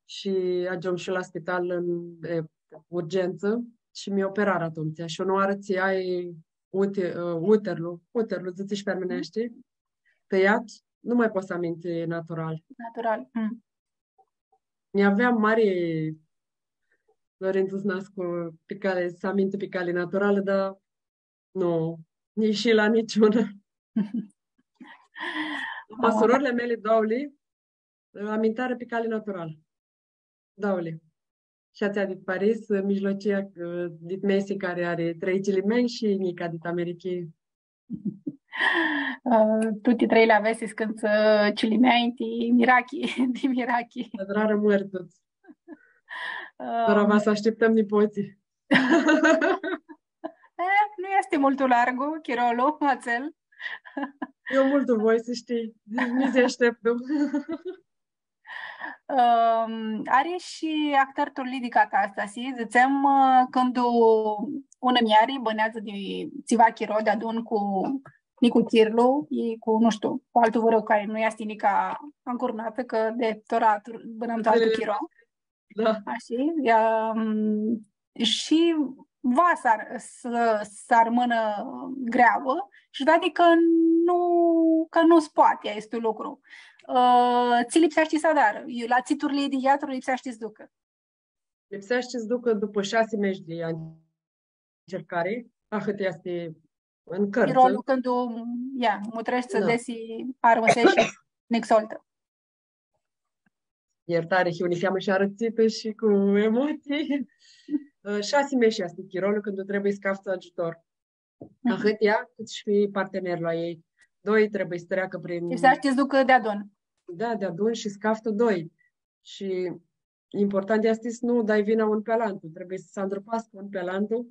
Shi agiumshu la spital în, e, urgență shi mi operarã atumtsea. Shi unã oarã tsi ai ute-, ã, uterlu, uterlu, dzãtsi shi pi armãneashti, tãiat, nu mai pots s-aminti natural. Natural. Mm. Nj-aveam mari dorintsã s-nascu pi cali, s-amintã pi cali naturalã, dar nu, Nitsi la niciunã. Ama surãrli a meali, doauli, amintarã pi cali naturalã. Doauli. Shi atsea dit Paris, mijlocia, ã, dit mesi, cari ari trei cilimeanj shi njica dit Americhii. Ã, tuti trei li avea s-cãntsã cilimeanj, ti mirachi, ti mirachi. Adrarã mãri tuts. Tora va s-ashtiptãm nipotslji. E, nu easti multu largu chirolu atsel. Eu multu voi s-shtii, mi s-ashteptu. Ãm, ari shi ahtãri turlii di catastasi, dzãtsem, ã, cãndu unã mljari bãneadzã di tsiva chiro deadun cu nicuchirlu, i cu, nu shtiu, cu altu vãrã cari nu easti nica ancurnatã, cã di tora tur-, bãnãm tu altu chiro. Da. Ashi, ea, ãm, shi va s-ar-, s-, s-armãnã greauã shi veadi cã nu, cã nu s-poati aestu lucru. Ã, tsi lipseashti s-adarã? Iu, la tsi turlii di yeatru lipseashti s-ducã? Lipseashti s-ducã dupã shasi mesh di ancercari, ahãt easti tu cãrtsã. Chirolu cãndu, ia, mutreshti s-, da, desi armãseshi nixoltã. Iertari, hiu niheamã shi arãtsitã shi cu emotsii. Ã, shasi mesh easti chirolu cãndu trebuie s-caftsã agiutor. Mhm. Ahãt ea, cãt shi partenerlu a ljei. Doi trebuie s-treacã prin... Lipseashti s-ducã deadun. Da, deadun shi s-caftã doi. Shi important easti s-nu dai vina un pi alantu. Trebuie s-andrupascã un pi alantu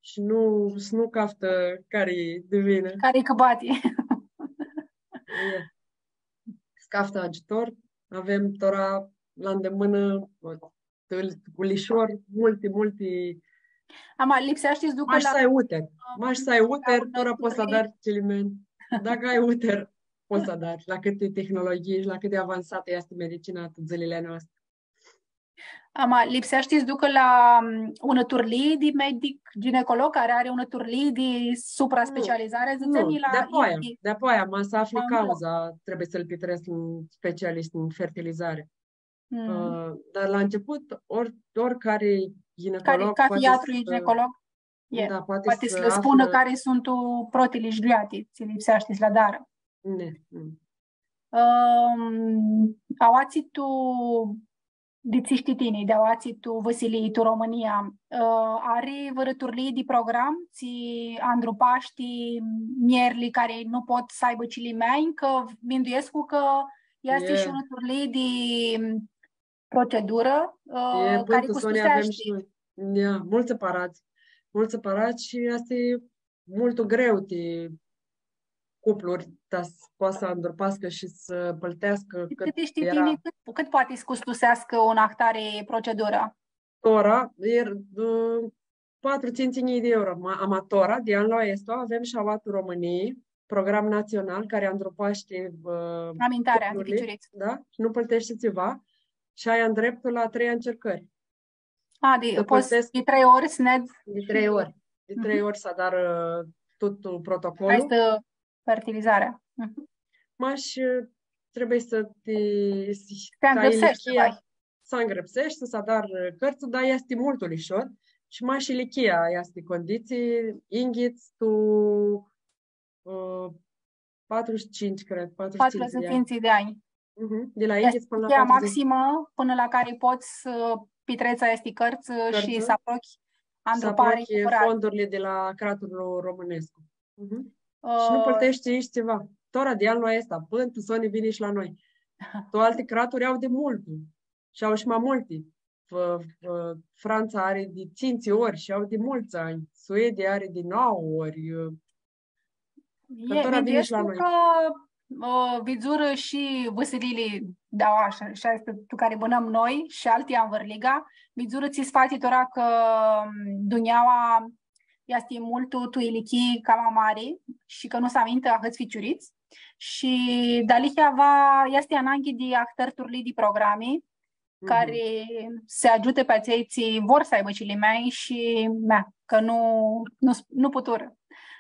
shi nu, s-nu caftã cari di vinã. Cari cãbati. E. S-caftã agiutor, avem tora la ndemână, cu lishor, multi, multi. Ama lipseashti s-ducã... Mash la, s-ai uter. Mash s-ai uter, tora pots s-adari cilimeanj. Dacã ai uter, pots s-adari. La cãti tehnologhii shi la cãt di avansatã easti medicina tu dzãlili a noastri. Ama lipseashti s-ducã la, mm, unã turlii di medic ginecolog cari ari unã turlii di supraspecializari, dzãtsem, nu, la di-apoaia, di-apoaia, ma s-afli cauza, trebuie s-lu pitrets un specialist în fertilizare. Mm. Ã, dar la început, ori-, oricare ginecolog poate s-, ginecolog, da, poate s-lã spunã cari suntu protili jgljoati tsi lipseashti s-li adarã. Ne, mm. Ãm, aoatsi tu, di tsi shtii tini, di aoatsi tu vãsilii, tu Romãnia, ã, ari vãrã turlii di program, tsi andrupashti mljerli cari nu pot s-aibã cilimeanj, cã minduescu cã easti shi unã turlii di procedurã, ã, cari custuseashti. Ia, multsã paradz. Multsã paradz shi easti multu greu ti cupluri, ta s-poatã s-andrupascã shi s-pãlteascã. Shi cãt shtii tini, cãt, cãt poati s-custuseascã unã ahtari procedurã? Tora, e, ã, patru, tsintsi njilji di euro. Ma, ama tora, di anlu aestu, avem shi aoa tu Romãnii, program național cari andrupashti, ã, amintarea di cuplurli, ficiurits. Da? Shi nu pãlteshti tsiva. Shi ai ndreptul la trei încercări. A, di, pots di trei ori s-nedz? Di trei ori. Di trei ori s-adarã tut protocolul. Aestã fertilizarea. Mhm. Mash, ã, trebuie s-ti, s-ti angrãpseshti, s-angrãpseshti, s-adari, ã, cãrtsã, dar easti multu lishor. Shi mash ilichia easti condiții, yinghits tu, ã, patruzeci și cinci, cred, patruzeci și cinci de ani. Patruzeci și cinci de ani. Mhm. Di la yinghits pãnã la patruzeci. Maximã pãnã la cari pots s-pitrets aesti cãrtsã shi s-aprochi andrupari, s-aprochi cumpãrari. Fondurli di la Craturlu Romãnescu. Mhm. Ã, shi nu plãteshti nitsi tsiva. Tora di anlu aestu, pãnã tu soni vini shi la noi. Tu alti craturi au di multu. Shi au shi ma multi. F-, f-, Franța are de ținci ori și au de mulți ani. Suedia are de nouă ori. Ã, cã tora vini shi la noi. Minduescu cã, ã, vidzurã shi vãsiliili di aoa, shi, shi aesti tu cari bãnãm noi shi alti anvãrliga, vidzurã tsi s-fatsi tora cã, ãm, dunjaua easti multu tu ilichii cama mari shi cã nu s-amintã ahãts ficiurits. Shi dealihea va, easti ananghi di ahtãri turlii di programi, mhm, cari s-agiutã pi atselj tsi vor s-aibã cilimeanj shi, mea, cã nu, nu, nu puturã,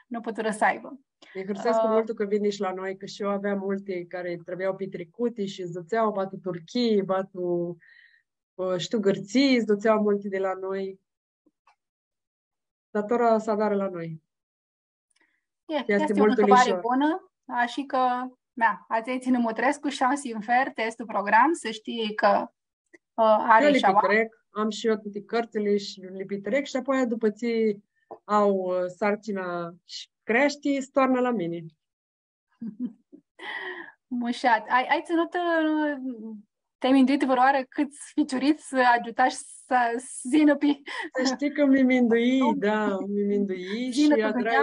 nu puturã s-aibã. Mi hãrsescu multu cã vini shi la noi, cã shi eu aveam multi cari trebuiau pitricuti shi s-dutsea, va tu Turchii, va tu, ã, shtiu, Gãrtsii, s-dutsea multi di la noi. Dar tora s-adarã la noi. E, easti, easti unã multu hãbari bunã, ashi cã, na, atselj tsi nã mutrescu shi am sinfer ti aestu program, s-shtii cã, ã, ari shi aua. Eu li pitrec, am shi eu tuti cãrtsãli shi li pitrec shi apoia, dupã tsi au, ã, sarcina shi creashti, s-toarnã la mini. Mushat. Ai, ai tsãnutã, ã, Ti-ai minduitã vãrãoarã cãts ficiurits agiutash s-, s-yinã pi... S-shtii cã mi mindui, da, mi mindui shi adrai,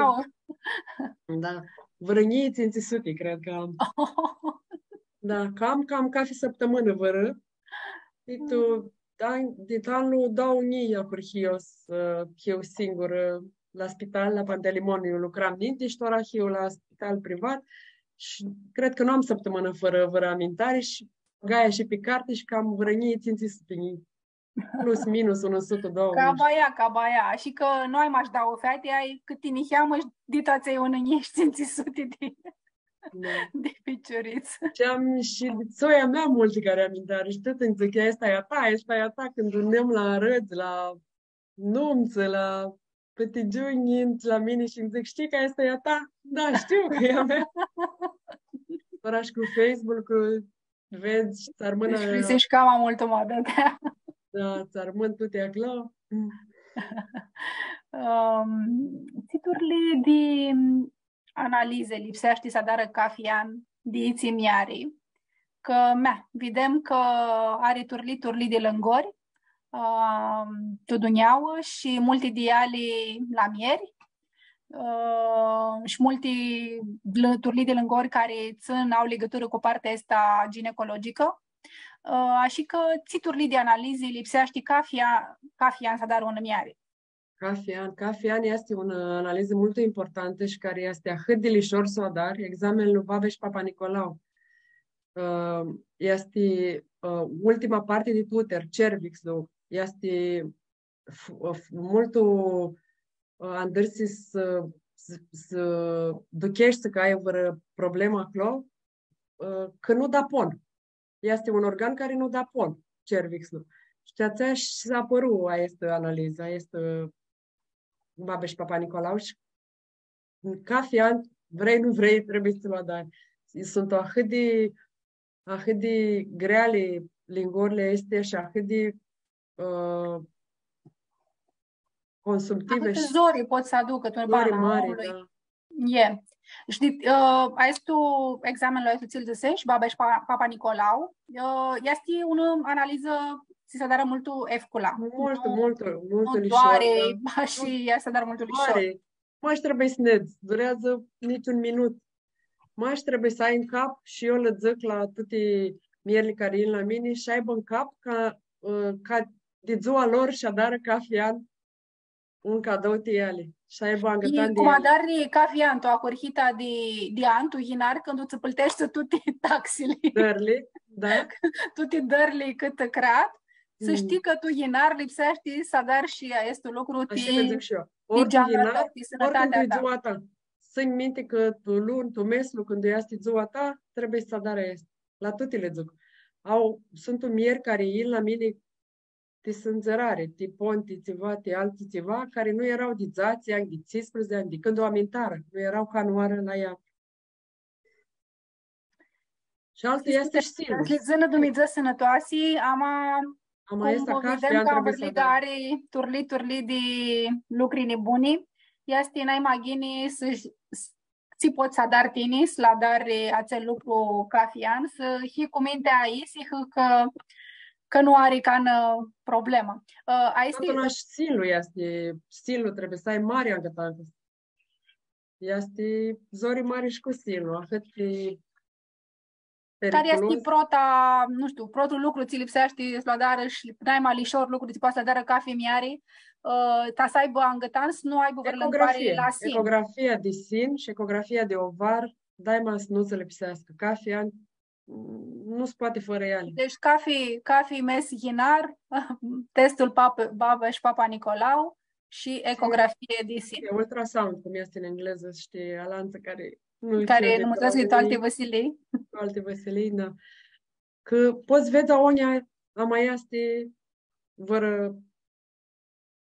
da, vãrã njilji tsintsi suti, cred cã am. Da, cam, cam cafi sãptãmãnã vãrã. Shi tu, da, di anlu doauã njilji ahurhii s-, hiu singurã la spital, la Pantelimon, iu lucram ninti shi tora hiu la spital privat. Shi cred cã nu am sãptãmãnã fãrã, fãrã amintari shi bãgai shi pi carti shi cam vãrã njilji tsintsi suti, plus minus unã sutã, doauã njilji. Ca baia, ca baia. Shi cã nu ai mash dauã feati, ai cãti niheamã shi di atselj unã njilji tsintsi suti di, da, di ficiurits. Shi am shi di soia mea multi cari amintari. Shi tut nji dzãc, „Aestã e a ta, aestã e a ta”, cãndu nã dunem la arãdz, la numtsã, la pãtigiunj, yin la mini shi nji dzãc, „Shtii cã aestã e a ta?” „Da, shtiu cã e a mea.” Tora shi cu Facebook-ul, vedz, tsã armãn... Deci, lipseashti cama multu, mã, da, da. Da, tsã armãn tuti aclo. Ãm, tsi turlii di analizi lipseashti s-adarã cafi an di itsi mieri, cã, mea, videm cã ari turlii, turlii di lãngori, ã, tu dunjauã shi multi di eali la mieri, ã, shi multi lã-, turlii di lãngori cari tsãn, au ligãturã cu partea aestã ginecologicã. Ã, ashi cã tsi turlii di analizi lipseashti cafi a-, cafi an s-adarã unã mieri. Cafi an, cafi an easti unã analizã multu importantã shi cari easti ahãt di lishor s-u adari, examenlu Babeș-Papanicolau. Ã, easti, ã, ultima parti di uter, cervixlu, easti f-, f-, multu, ã, andãrsi s-, s-, s-ducheshti cã ai vãrã problemã aclo, ã, cã nu da pon. Easti un organ cari nu da pon, cervixlu. Shi atsea shi s-apãru aestã analizã, aestã Babeș-Papanicolau shi cafi an, vrei, nu vrei, trebuie s-lu adari. Suntu ahãt di, ahãt di greali lingorli aesti shi ahãt di, ã, consumtive. Ahãtã shi zori pot s-aducã tu bana a omlui. Zori mari, da. E. Shi, ã, aestu examenlu aestu tsi-l dzãsesh, Babeș-Pa-, Papanicolau, ã, easti unã analizã tsi s-adarã multu efcula. Multu, nu, multu, multu lishor, doari, da. Shi easti s-adarã multu lishor. Mari. Mash trebuie s-nedz, dureadzã nitsi un minut. Mash trebuie s-ai tu cap, shi eu lã dzãc la tuti mierli cari yin la mini, s-aibã tu cap ca, ã, ca di dzua lor sh-adarã cafi an un cadou ti eali. Shi aibã angãtan di eali. Cum adari cafi an, tu ahurhita di, di an, tu yinar, cãndu tsã pãlteshti tuti taxili. Dãrli, da. Tuti dãrli cãtã crat, s-shtii cã tu yinar lipseashti s-adari shi aestu lucru ti, ti geangrã, ti sãnãtatea ta. Ashi dzãc shi eu. Ori tu yinar, ori cãndu-i dzua ta. Tsãnj minti cã tu luni, tu meslu, cãndu easti dzua ta, trebuie s-adari aestã. La tuti lã dzãc. Au, suntu mieri cari yin la mini ti sãndzãrari, ti pon, ti tsiva, ti altu tsiva, cari nu eara di dzatsi anj, di tsisprãdzatsi anj, di cãndu u amintarã, nu eara canãoarã la ea. Shi altu easti shi sinlu. S-lji dzãnã Dumnidzã sãnãtoasi, ama cum videm cã am vãrliga ari turlii, turlii di lucri nibuni, easti nai ma ghini s-, s-, tsi pots s-adari tini, s-lu adari atsel lucru cafi an, s-hii cu mintea isihã cã, cã nu ari canã problemã. Ã, aestã... Atumtsea shi sinlu easti, sinlu trebuie s-ai mari angãtan. Easti zori mari shi cu sinlu, ahãt di periculos. Cari easti prota, nu shtiu, protlu lucru tsi lipseashti s-lu adarã shi nai ma lishor lucru tsi poati s-lu adarã cafi mieri, ã, ta s-aibã angãtan, s-nu aibã vãrã lãngoari la sin? Ecografia. Ecografia di sin shi ecografia di ovar, daima s-nu tsã lipseascã. Cafi an, nu s-poati fãrã eali. Deci, cafi, cafi mes yinar, testul Pap-, Babeș-Papanicolau shi ecografie di sin. E ultrasound, cum easti tu englezã, shtii, alantsã cari nu shtiu, cari nã mutrescu tu alti vãsilii. Tu alti vãsilii, da. Cã pots s-vedz aonja, ama easti vãrã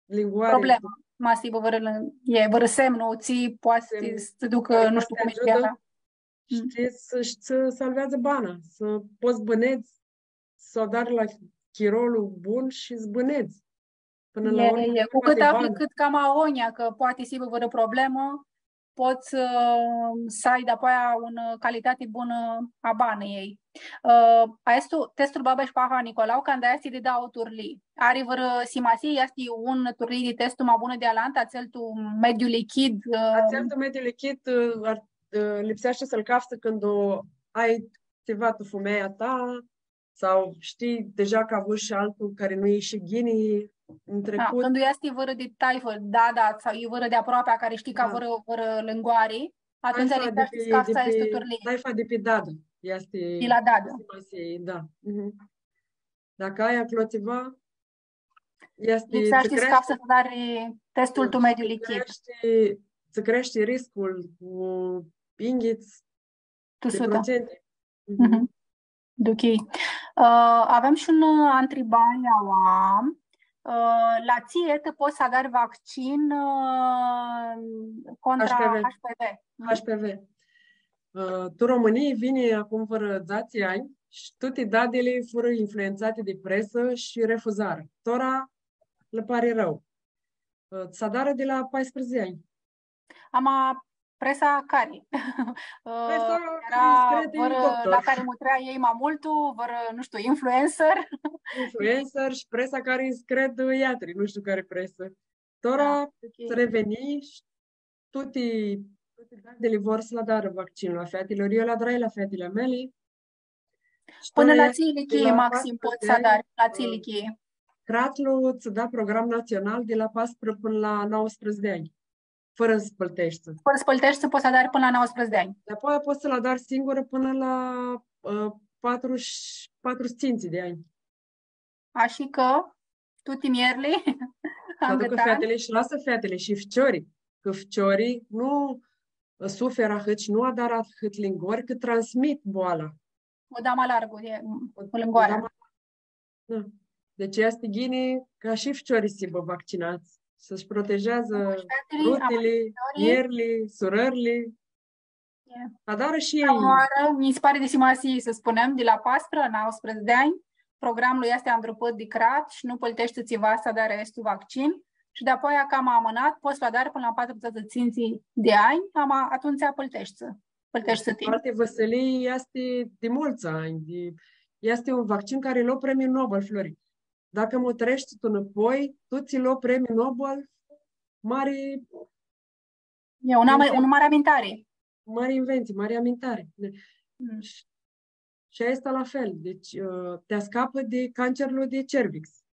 lingoari, problemã. ma s-hibã vãrã, e, vãrã semnu, tsi poati s-tsã ducã, nu shtiu cum e, agiutã, viața. Shtii, s-, s-, s-salveadzã bana, s-pots s-bãnedz, s-u adari la chirolu bun shi s-bãnedz. Pãnã la urmã, e, cu cãt afli cãt cama agonja, cã poati s-hibã vãrã problemã, pots, ã, s-ai dapoaia unã calitati bunã a banãljei. Ã, aestu, testul Babeș-Paha Nicolau, canda easti di dauã turlii. Ari vãrã simasii, easti un turlii di testu ma bunã di alantã, atsel tu mediu lichid, ã, atsel tu mediu lichid, ã, ar, ã, lipseashti s-lu caftsã cãndu ai tsiva tu fumealja ta, sau shtii deja cã avush shi altu cari nu ishi ghini tu trecut. Cãndu easti vãrã di taifã, da, da, sau e vãrã di aproapea cari shtii cã vãrã, vãrã lãngoari, atumtsea lipseashti s-caftsã aestu turlii. Taifa di pi dadã easti... Di la dadã. Simasii, da. Mhm. Dacã ai aclo tsiva, easti... Lipseashti s-caftsã s-adari testul tu mediu lichid. Tsã creashti, tsã creashti riscul cu yinghits di procenti. Mhm. Ok. Ã, avem shi unã, ã, ntribari aua. Ã, la tsi etã pots s-adari vaccin, ã, contra H P V. H P V. Mhm. H P V. Ã, tu Romãnii vini acum vãrã dzatsi anj shi tuti dadili furã influentsati di presã shi refuzarã. Tora lã pari rãu. Ã, s-adarã di la paisprãdzatsi anj. Ama presa cari? Presa cari s-credi doctor. Vãrã la cari mutrea elj ma multu, vãrã, nu shtiu, influencer. Influencer shi presa cari s-cred iatri, nu shtiu cari presã. Tora s-reveni shi tuti, tuti dadili vor s-lu adarã vaccinlu a featilor. Eu lu adrai la featili a meali. Pãnã la tsi ilichii maxim pots s-adari? La tsi ilichii? Cratlu tsã da program natsional di la paisprãdzatsi pãnã la nauãsprãdzatsi di anj. Fãrã s-pãlteshti. Fãrã s-pãlteshti, pots s-adari pãnã la nauãsprãdzatsi di anj. Di-apoia pots s-lu adari singurã pãnã la, ã, patru shi, patrudzãts shi tsintsi di anj. Ashi cã, tuti mierli, s-aducã featili shi lasã featili shi ficiori, cã ficiori nu suferã ahãt shi nu adarã ahãt lãngori, cã transmit boala. U da ma largu, e, u lãngoarea. U da ma, da. Deci easti ghini ca shi ficiori s-hibã vaccinats, s-shi protejeadzã rutili, mierli, surãrli. Adarã shi elj. Unãoarã, nji si pari di simasii s-spunem, di la paisprãdzatsi la nauãsprãdzatsi di anj, programlu easti andrupãt di crat shi nu pãlteshti tsiva s-adari aestu vaccin. Shi di-apoia, cama amãnat, pots s-lu adari pãnã la patrudzãts shi tsintsi di anj, ama atumtsea pãlteshti. Pãlteshti ti. Aoatsi vãsilii easti di multsã anj, di, easti un vaccin cari lo premiul Nobel, Flori. Dacã mutreshti tu nãpoi, tu tsi lo premiul Nobel, mari... E un am-, un mari amintari. Mari inventsii, mari amintari. Mm. Shi, shi aestã la fel. Deci, ã, ti ascapã di cancerlu di cervix.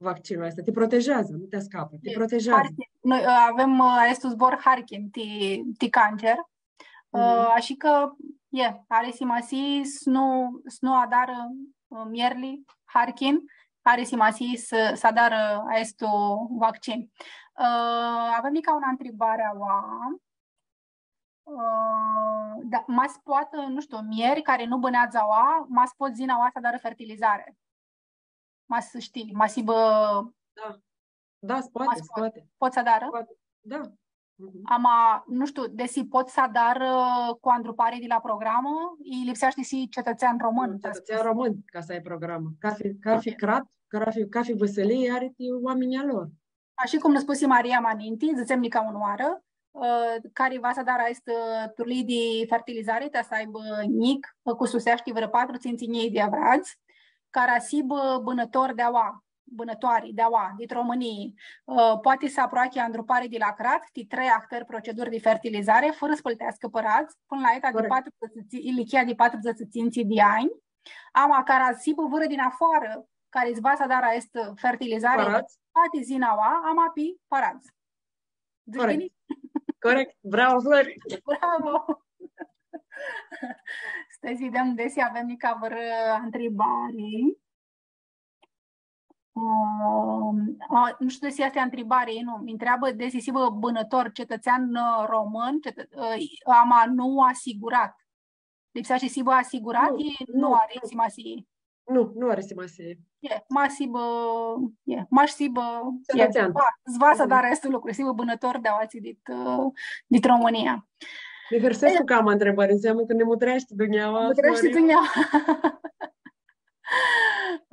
Vaccinlu aestu ti protejeadzã, nu ti ascapã, ti protejeadzã. Harkin. Noi, ã, avem, ã, aestu zbor Harkin ti, ti cancer. Ã, ashi cã, e, ari simasii s-nu, s-nu adarã, ã, mierli, Harkin, ari simasii s-, s-adarã aestu vaccin. Ã, avem nica unã ntribari aua. Ã, da, ma s-poatã, nu shtiu, mieri cari nu bãneadzã aua, ma s-pot s-yinã aua s-adarã fertilizari. Ma s-shtii, ma s-hibã... Da. Da, s-poati, ma s-poati, s-poati. Pot s-adarã? Poati. Da. Mhm. Ama, nu shtiu, desi pot s-adarã cu andrupari di la programã, i lipseashti s-hii cetãtsean romãn, ca s-... Cetãtsean romãn, ca s-ai programã. Cathi, cathi crat, cathi, cathi vãsilii ari ti oaminjlji a lor. Ashi cum nã spusi Maria ma ninti, dzãtsem nica unãoarã, ã, cari va s-adarã aestã turlii di fertilizari, ta s-aibã njic, cususeashti vãrã patru, tsintsi njilji di avradz, cara s-hibã bãnãtori di aua, bãnãtoari di aua, dit Romãnii, ã, poati s-aproachi andrupari di la crat, ti trei ahtãri proceduri di fertilizari, fãrã s-pãlteascã pãradz, pãnã la eta di patrudzãts, ilichia di patrudzãts shi tsintsi di anj, ama cara s-hibã vãrã di nafoarã, cari s-va s-adarã aestã fertilizari, poati s-yinã aua, ama pi pãradz. Dzãc ghini? Corect. Bravo, Flori! Bravo! Stai s-videm desi avem nica vãrã ntribari. Um, a, nu shtiu desi easti ntribari, nu, mi ntreabã desi s-hibã bãnãtor, cetãtsean, ã, romãn, cetă-, ã, ama nu asigurat. Lipseashti s-hibã asigurat, nu, i nu, nu ari simasii. Nu, nu ari simasii. E, ma s-hibã, e, mash s-hibã, e, Cetãtsean. Va, s-va s-adarã aestu lucru, s-hibã bãnãtor di aoatsi dit, ã, dit Romãnia. Mi hãrsescu cama ntribãri, ãnseamnã cã nã mutreashti dunjaua, Mutreashti Florin. Dunjaua.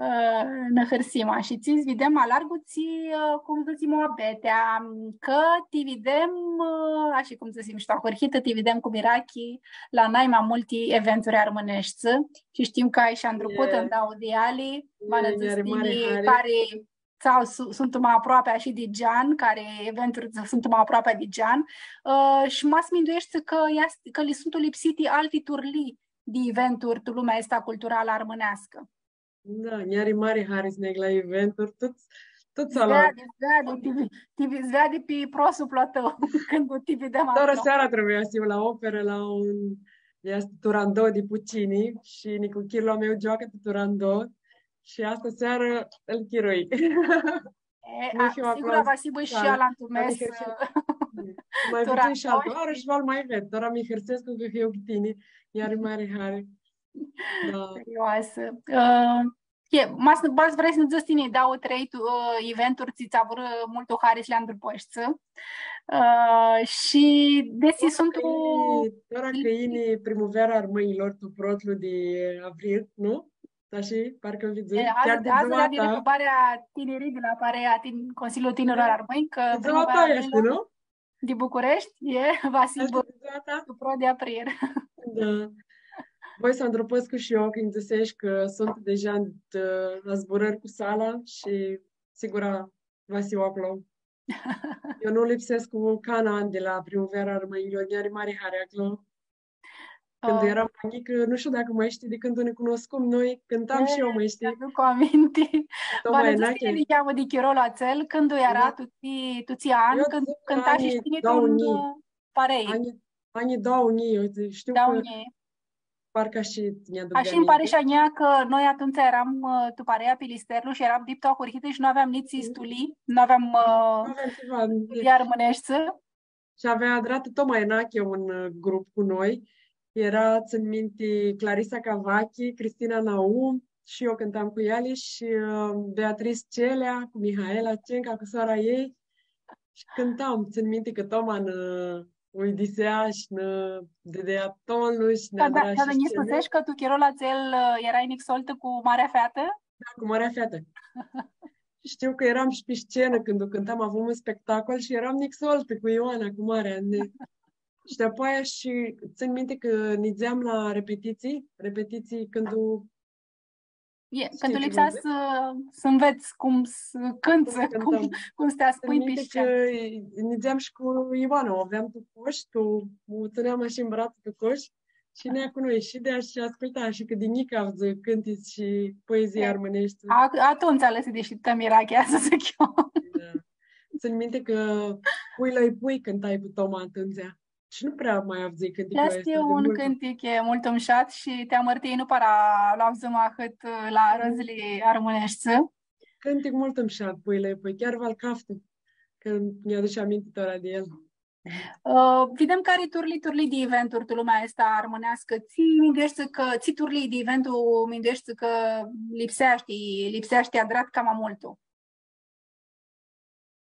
Ã, nã hãrsim, a, shi tsi s-videm ma largu, tsi, ã, cum dzãtsi, muabetea, cã ti videm, ã, ashi cum dzãsim shi tu ahurhitã, ti videm cu mirachi la nai ma multi eventuri armãneshti. Shi shtim cã ai shi andruputã E. ndauã di eali, ma nã E, dzãts nj-ari mari tini hari. cari tsã au, su-, suntu ma aproapi ashi di gean, cari eventuri tsã suntu ma aproapi di gean, ã, shi ma s-mindueshti cã easti, cã li suntu lipsiti alti turlii di eventuri tu lumea aestã culturalã armãneascã. Da, nj-ari mari hari s-neg la eventuri, tuts, tuts alau. Zveadi, zveadi, ti, ti zveadi pi prosuplu a tãu, cãndu ti videm aclo. Tora seara trebuia s-hiu la operã, la un, easti Turandot di Puccini shi nicuchirlu a meu gioacã tu Turandot shi aestã searã ãl chirui. E, Nu a, hiu sigura aclo va s-hibã shi seara. alantu Dar mi mes, hãrsescu. ã, Mai Turandot putsãn shi altã oarã shi shi va-l ma ved. Tora mi hãrsescu cã hiu cu tini. Nj-ari mari hari. Da. Serioasã. Ã, e, ma s-, ma s-vrei s-nã dzãts tini dauã, trei tu, ã, eventuri tsi tsã avurã multu hari s-li andrupãshti. Ã, shi desi suntu Tora cã yini, tora cã yini Primuveara Armãnjlor tu protlu di avril, nu? Ashi, parcã vidzu. E, Chiar adzã, di adzã dzua la diri ta. Hãbarea Tinirlji di la Parea Tin-, Consiliul Tinirlor Armãnj, cã Di dzua ta easti, nu? di Bucureshti, e, va s-hibã Di dzua ta? tu prot di april. Da. Voi s-andrupãscu shi eu, cã nji dzãsesh cã suntu deja, ã, la zburãri cu sala shi sigura va s-hiu aclo. Eu nu lipsescu cana an di la Primuveara Armãnjlor, nj-ari mari hari aclo. Cãndu eram ma njicã, nu shtiu dacã ma shtii, di cãndu nã cunuscum noi, cãntam shi eu, ma shtii. Mi-aduc aminti. Toma Enache. Tini niheamã di chirolu atsel, cãndu eara tu tsi, tu tsi an, cãndu cãntashi shi tini tu un, ã, parei. Anjlji, anjlji doauã njilji, eu shtiu cã parcã shi nj-aduc aminti. Ashi nj-pari shi a njia cã noi atumtsea eram, ã, tu parea Pilisterlu shi eram diptu ahurhitã shi nu aveam nitsi stulii, nu aveam, ã, stulii armãneshti. Shi avea adratã Toma Enache un, ã, grup cu noi. Eara, tsãn minti, Clarisa Cavachi, Cristina Naum shi eu cãntam cu eali shi, ã, Beatrice Celea cu Mihaela Cenca, cu soara ei. Shi cãntam, tsãn minti cã Toma nã uidisea shi nã dãdea tonlu shi nã adra shi scenã. Nji spuseshi cã tu chirolu atsel, ã, earai nixoltã cu marea featã? Da, cu marea featã. Shtiu cã eram shi pi scenã cãndu cãntam, avum un spectacol shi eram nixoltã cu Ioana, cu marea. Shi dapoaia shi tsãn minti cã nidzeam la repetitsii, repetitsii cãndu E, cãndu lipsea s-, s-anvets cum s-cãnts, cum, cum s-ti aspui pi scenã. Tsãn minti cã nidzeam shi cu Ioana, u aveam tu cosh, tu, u tsãneam ashi tu bratsã tu cosh shi nea cu noi shi di ashi asculta shi cã di njicã avdzã cãntitsi shi poezii armãneshti. A, atumtsea alãsi di shi tã mirachea, s-dzãc eu. Da. Tsãn minti cã Pui la pui cãntai cu Toma atumtsea. Shi nu prea ma avdzãi cãnticlu aestu. Easti un cãntic, e, multu mushat shi ti amãrtii nu para lu avdzãm ahãt, ã, la arãdzli armãneshti. Cãntic multu mushat, Pui la pui, chiar va-l caftu, cã nj-aduc aminti tora di el. Ã, videm cari turlii, turlii di eventuri tu lumea aestã armãneascã, tsi mindueshti cã, tsi turlii di eventu mindueshti cã lipseashti, lipseashti adrat cama multu?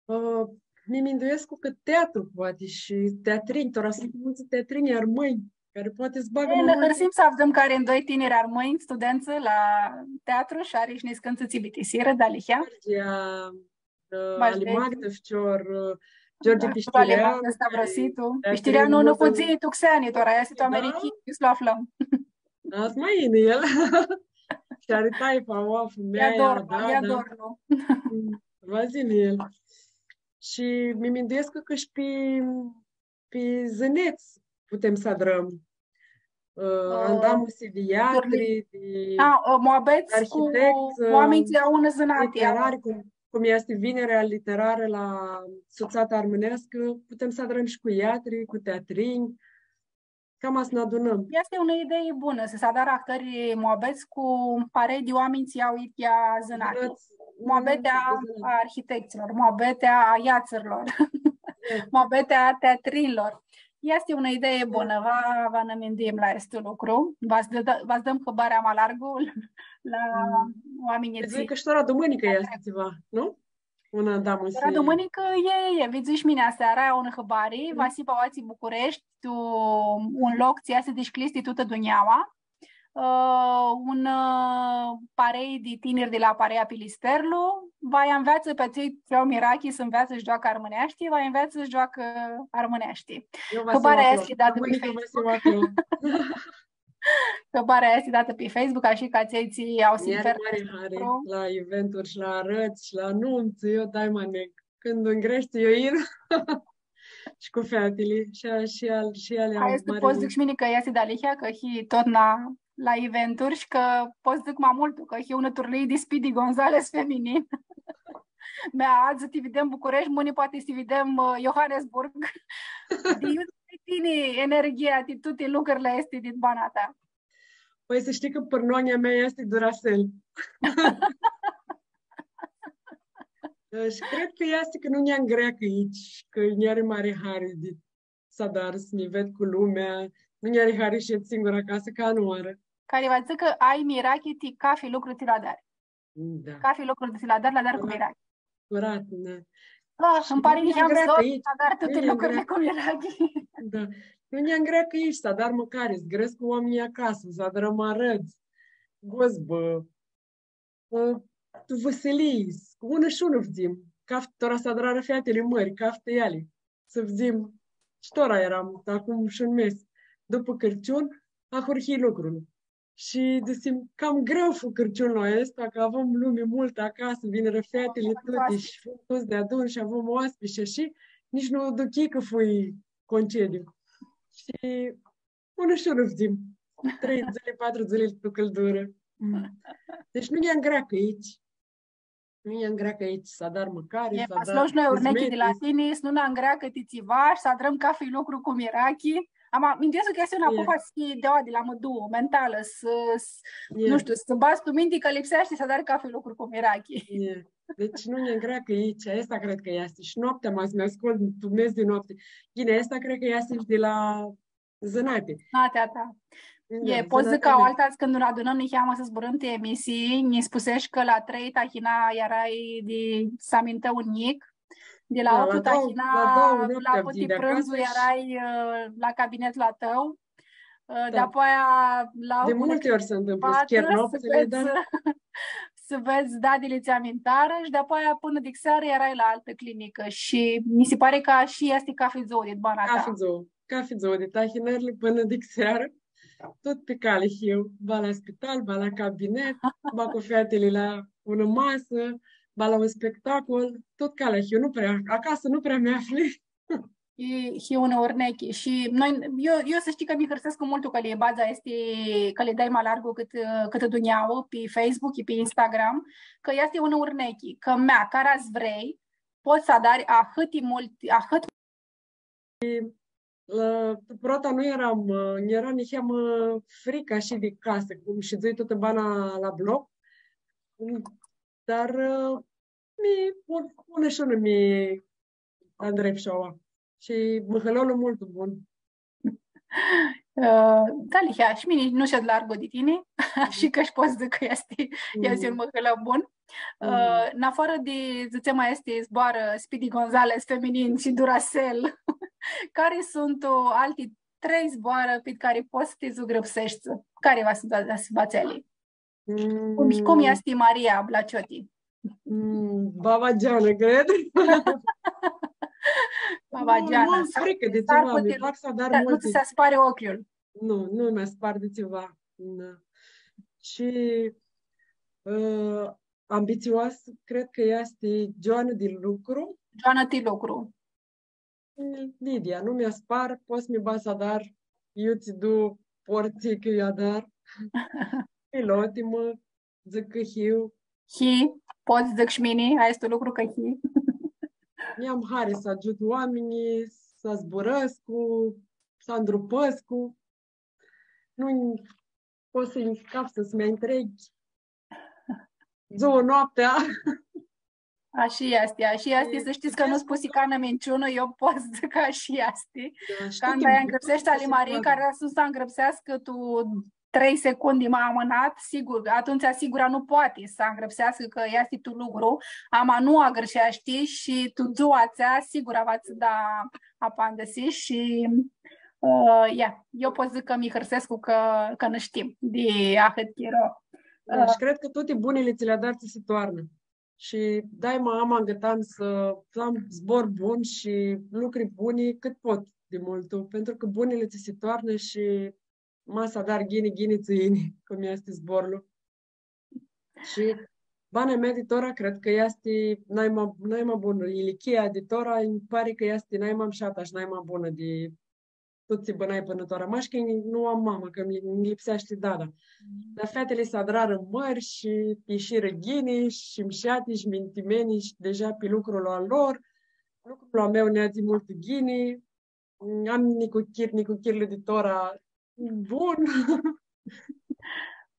Ã, mi minduescu cã teatru, poati, shi teatrinj, tora suntu multsã teatrinj armãnj, cari poati s-bagã ma multi. E, nã hãrsim s-avdzãm cari-ndoi tiniri armãnj, studentsã la teatru, shi ari shi niscãntsã tsi bitisirã, dealihea. Georgia, ã, Ali Magda, ficior, ã, George Pishtireanu, Magda Stavrositu. Pishtireanu nu fudzi tu xeani, tora easti tu Americhii, s-lu aflãm. Adzã ma yini el. Shi ari taifa, o, fumealja, Adorno, Dana. Adorno. Mm, va s-yinã el. Shi mi minduescu cã shi pi, pi zãnets putem s-adrãm. Ã, andamusi di yeatri, di arhitects, ã, muabets cu oaminj tsi au unã zãnati, literari, cum, cum easti Vinerea Literarã la Sutsata Armãneascã, putem s-adrãm shi cu yeatri, cu teatrinj. Cama s-nã adunãm. Easti unã idei bunã, s-adarã ahtãri muabets cu parei di oaminj tsi au idyea zãnati. Zãnati. Muabetea a arhitectslor, muabetea a yeatsãrlor, muabetea a teatrinjlor. Easti unã idee bunã, va, va nã minduim la aestu lucru. Va s-dã-, va s-dãm hãbarea ma largu la oaminjlji. Dzãc cã shi tora dumãnicã easti tsiva, nu? Unã, da, mã, tora dumãnicã e, e, e, vidzush mini aseara, unã hãbari, va s-hibã aoatsi Bucureshti, tu un loc tsi easti dishcljis ti tutã dunjaua. Ã, un, ã, parei di tiniri di la Parea Pilisterlu, va lj-anveatsã pi atselj tsi au mirachi s-anveatsã s-gioacã armãneashti, va lj-anveatsã s-gioacã armãneashti. Hãbarea easti datã pi Facebook. Hãbarea easti datã pi Facebook, ashi cã atselj tsi au sinfer mari hari la eventuri shi la arãdz shi la numtsã, eu daima neg. Cãndu ngreshti, eu yin. Shi cu featili, shi, shi al, shi ali au mari... Aestã pot s-dzãc shi mini cã easti dealihea, cã hii totna la eventuri shi cã pot s-dzãc ma multu, cã hii unã turlii di Speedy Gonzales feminin. Mea, adzã ti videm Bucureshti, mãni poati s-ti videm, ã, Johannesburg. Di iu tsãni tini energia ti tuti lucrili aesti dit bana ta? Pãi, s-shtii cã pãrnoanea mea easti Duracell. Shi cred cã easti cã nu nj-angreacã aoatsi, cã nj-ari mari hari di s-adar, s-mi ved cu lumea, nu nj-ari hari s-shed singurã acasã ca anãoarã. Cari va dzãcã cã ai mirachi ti cafi lucru tsi lu adari. Da. Cafi lucru tsi lu adari, lu adari cu mirachi. Curat, da. Ah, ãnj pari cã am zor s-adar tuti lucrili cu mirachi. Da. Nu nj-angreacã aoatsi s-adar mãcari, s-grãscu oaminjlji acasã, s-adrãm arãdz, gozbã, ã, tu vãsilii, cu unã shi unã fudzim. Caftu, tora s-adrarã featili mãri, caftu eali. S-fudzim. Shi tora earam, acum shi un mes. Dupã Cãrciun, ahurhi lucrul. Shi dzãsim, cam greu fu Cãrciunlu aestu, cã avem lumi multã acasã, vinirã featili tuti shi fum tuts deadun shi avem oaspits shi ashi, nitsi nu duchii cã fui concediu. Shi unã shi unã fudzim. Trei dzãli, patru dzãli tu cãldurã. Mm. Deci nu nj-angreacã aoatsi. Nu nj-angreacã aoatsi s-adar mãcari, s-adar... E, s-logi noi urnechi di la tini, s-nu nã angreacã ti tsiva shi s-adrãm cafi lucru cu mirachi. Ama, minduescu cã easti unã apofasi di aoa, di la mãduã, mentalã, s-, s-, nu shtiu, s-badz tu minti cã lipseashti s-adari cafi lucru cu mirachi. E. Deci nu nj-angreacã aoatsi, aestã cred cã easti. Shi noaptea ma s-mi ascult, tu mes di noapti. Ghini, aestã cred cã easti shi di la zãnati. Zãnatea ta. Da, e, pot s-dzãc cã altã dz-, cãndu nã adunãm niheamã s-zburãm ti emisii, nji spusesh cã la trei tahina earai di s-amintã un njic, di la optu tahina, la, la optu ti prãndzu earai, ã, la cabinetlu a tãu, ã, di-apoaia la unã di multi ori s-ntãmplã, s-chiar noptsãli, da. S-vedz dadili tsi amintarã shi di-apoaia pãnã di searã earai la altã clinicã shi mi si pari cã ashi easti cafi dzuã di bana ta. Cafi dzuã. Cafi dzuã, di tahinãrli pãnã di searã, tut pi cali hiu, ba la spital, ba la cabinet, ba cu featili la unã masã, ba la un spectacol, tut calea hiu, nu prea, acasã nu prea mi afli. E, hiu unã urnechi. Shi noi, eu, eu s-shtii cã mi hãrsescu multu cã li badz aesti, cã li dai ma largu cãtã, cãtã dunjauã, pi Facebook, pi Instagram, cã easti unã urnechi, cã mea, cara s-vrei, pots s-adari ahãti multi, ahãt La, prota nu earam, ã, nj-eara niheamã fricã shi di casã, cum shidzui tutã bana la bloc. Dar, ã, mi, un, unã shi unã mi andreptu shi aua. Shi mãhãlãlu multu bun. Ã, da, lihea, shi mini nu shed largu di tini, shi cã shi pot s-dzãc cã easti, easti un mãhãlã bun. Ã, nafoarã di, dzãtsem, aesti zboarã Speedy Gonzales feminin shi Duracell, cari suntu, ã, alti trei zboarã pi cari pots s-ti zugrãpseshti? Cari va s-, va, va s-li? Cum, cum easti Maria Blacioti? Mm, Baba Geanã, cred. Baba Geanã. Nu, nu am fricã di tsiva, mi plac s-adar multi. Nu tsã s-aspari ocljul. Nu, nu mi aspar di tsiva. Da. Shi, ã, ambitsioasã, cred cã easti gioanã di lucru. Gioanã di lucru. Nidia, nu mi aspar, pots s-mi badz s-adar, iutsido portsi cã iu adar. Pilotimã, dzãc cã hiu. Hii, pot s-dzãc shi mini, aestu lucru cã hii. Nj-am hari s-agiut oaminjlji, s-zburãscu, s-andrupãscu. Nu pot s-nji scap, s-mi ntreghi dzuã, noaptea. Ashi easti, ashi easti. Shi s-shtits cã nu spusi canã minciunã, eu pot s-dzãc cã ashi easti. Da, shi canda ea ngrãpseashti ali Marii, cari s-angrãpseascã tu trei secundi ma amãnat, sigur, atumtsea sigura nu poati s-angrãpseascã cã easti tu lucru, ama nu agãrsheashti shi tu dzua atsea sigura va tsã da apandisi shi, ã, ia, eu pot s-dzãc cã mi hãrsescu cã, cã nã shtim di ahãt chiro. Da, shi cred cã tuti bunili tsi li adari tsi si toarnã. Shi daima am angãtan s-am zbor bun shi lucri buni cãt pot di multu, pentru cã bunili tsi si toarnã shi ma s-adari ghini, ghini tsã yini, cum easti zborlu. Shi bana mea di tora, cred cã easti naima, naima bunã. Ilichia di tora, nji pari cã easti naima mshata shi naima bunã di tut tsi bãnai pãnã tora. Mash cã nu am mamã, cã nji, nji lipseashti dada. Dar featili s-adrarã mãri shi ishirã ghini shi mshati shi mintimeni shi deja pi lucrul a lor. Lucrul a meu neadzi multu ghini. Am nicuchir, nicuchirlu di tora bun.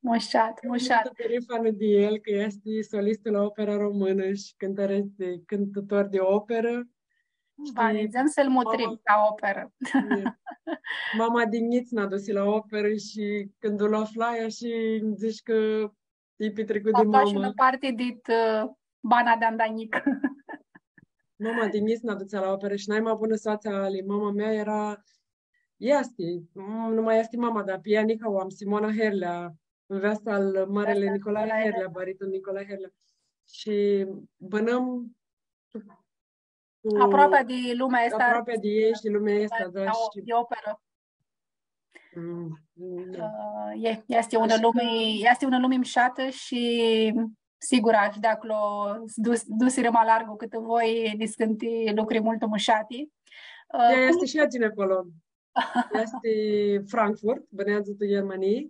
Mushat, mushat. Sunt pirifană de el, că este solistul la opera română și cântăresc de, cântător de operă. Ba, shtii, nidzem s-lu mutrim ca operã. Mama di njits nã dusi la operã shi cãndu lu aflai shi nji dzãsh cã e pitricut di mama. Shi unã parti dit, ã, bana di anda njicã. Mama di njits nã dutsea la operã shi naima bunã soatsã ali mama mea eara, easti, nu ma easti mama, dar pi ea nica u am, Simona Herlea, nveasta al marele Nicolae Herlea, bariton Nicolae Herlea. Shi bãnãm aproapea di lumea aestã. Aproapea di ei shi di lumea aestã, da, shi di operã. Ã, e, easti unã lumi, easti unã lumi mshatã shi, sigur, shi di aclo s-dus-, dusirã ma largu cãtã voi niscãnti lucri multu mushati. Ã, ea easti shi ea ginecolog. Easti Frankfurt, bãneadzã tu Ghermanii.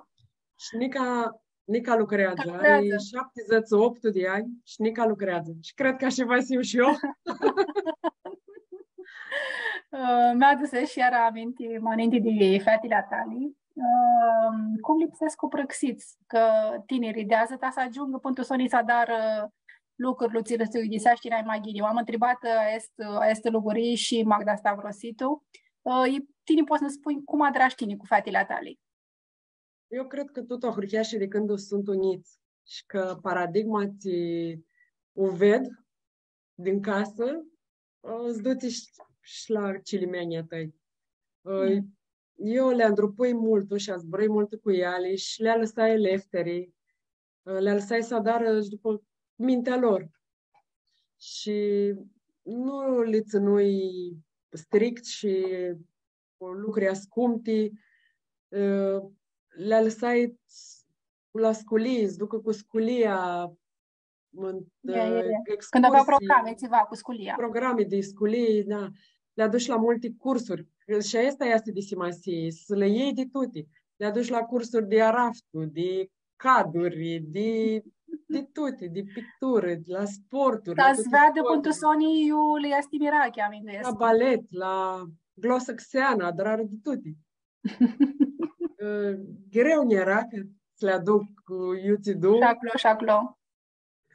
Shi nica, nica lucreadzã. Nica lucreadzã. Ari shaptidzãts shi optu di anj shi nica lucreadzã. Shi cred cã ashi va s-hiu shi eu. Ã, mi-adusesh iara aminti, ma ninti di featili a tali. Ã, cum lipsescu prãxits, cã tinirlji di adzã ta s-agiungã pãnã tu soni s-adarã lucrul tsi lã s-uidiseashti nai ma ghini. U am ntribatã, ã, aestã, ã, aestã lucru shi Magda Stavrositu. Ã, i tini pots s-nã spunj cum adrash tini cu featili a tali? Eu cred cã tut ahurheashti di cãndu suntu njits shi cã paradigma tsi u ved din casã, ã, s-dutsi shi, shi la cilimeanjlji a tãi. Ã, eu li andrupui multu shi zburãi multu cu eali shi li alãsai lefteri. Ã, li alãsai s-adarã shi dupã mintea lor. Shi nu li tsãnui strict shi cu lucri ascumti, ã, li alãsai la sculii, s-ducã cu sculia, ã, excursii. Cãndu avea programi, tsiva cu sculia. Programi di sculii, da. Li adush la multi cursuri. Shi aestã easti di simasii, s-li ljei di tuti. Li adush la cursuri di araftu, di caduri, di, di tuti, di picturã, la sporturi, la tuti sporturi. Ca s-veadã pãn tu soni iu lã easti mirachea, minduescu. La balet, la glosã xeanã, adrarã di tuti. Ã, greu nj-eara cã s-li aduc, ã, iutsidu. Shi aclo, shi aclo.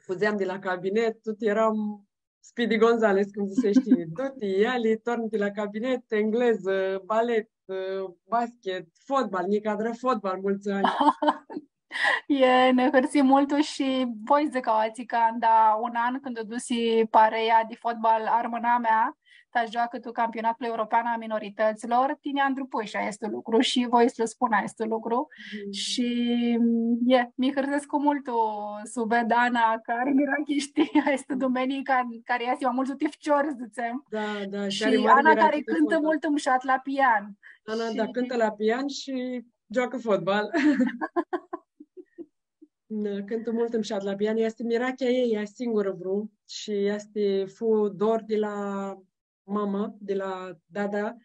Fudzeam di la cabinet, tut eram Speedy Gonzales, cum dzãtseashti, du-ti, ia-li, tornã-ti la cabinet, englezã, balet, ã, basket, fotbal, nica adrã fotbal multsã anj. E, nã hãrsim multu shi voi s-dzãc aoatsi cã anda un an cãndu u dusi pareia di fotbal Armãnamea, ta s-gioacã tu campionatul european a minoritãtslor, tini andrupui shi aestu lucru shi voi s-lu spun aestu lucru. Mhm. Shi, e, mi hãrsescu multu s-u ved Ana, cari mirachi shtii aestã dumenii, ca-, cari easti ma multu ti ficiori, dzãtsem. Da, da, shi Ana, cari cãntã multu mushat la pian. Ana, da, cãntã la pian shi gioacã fotbal. Da, cãntã multu mushat la pian, easti mirachea a ljei, ea singurã vru shi easti, fu dor di la mama, di la dada,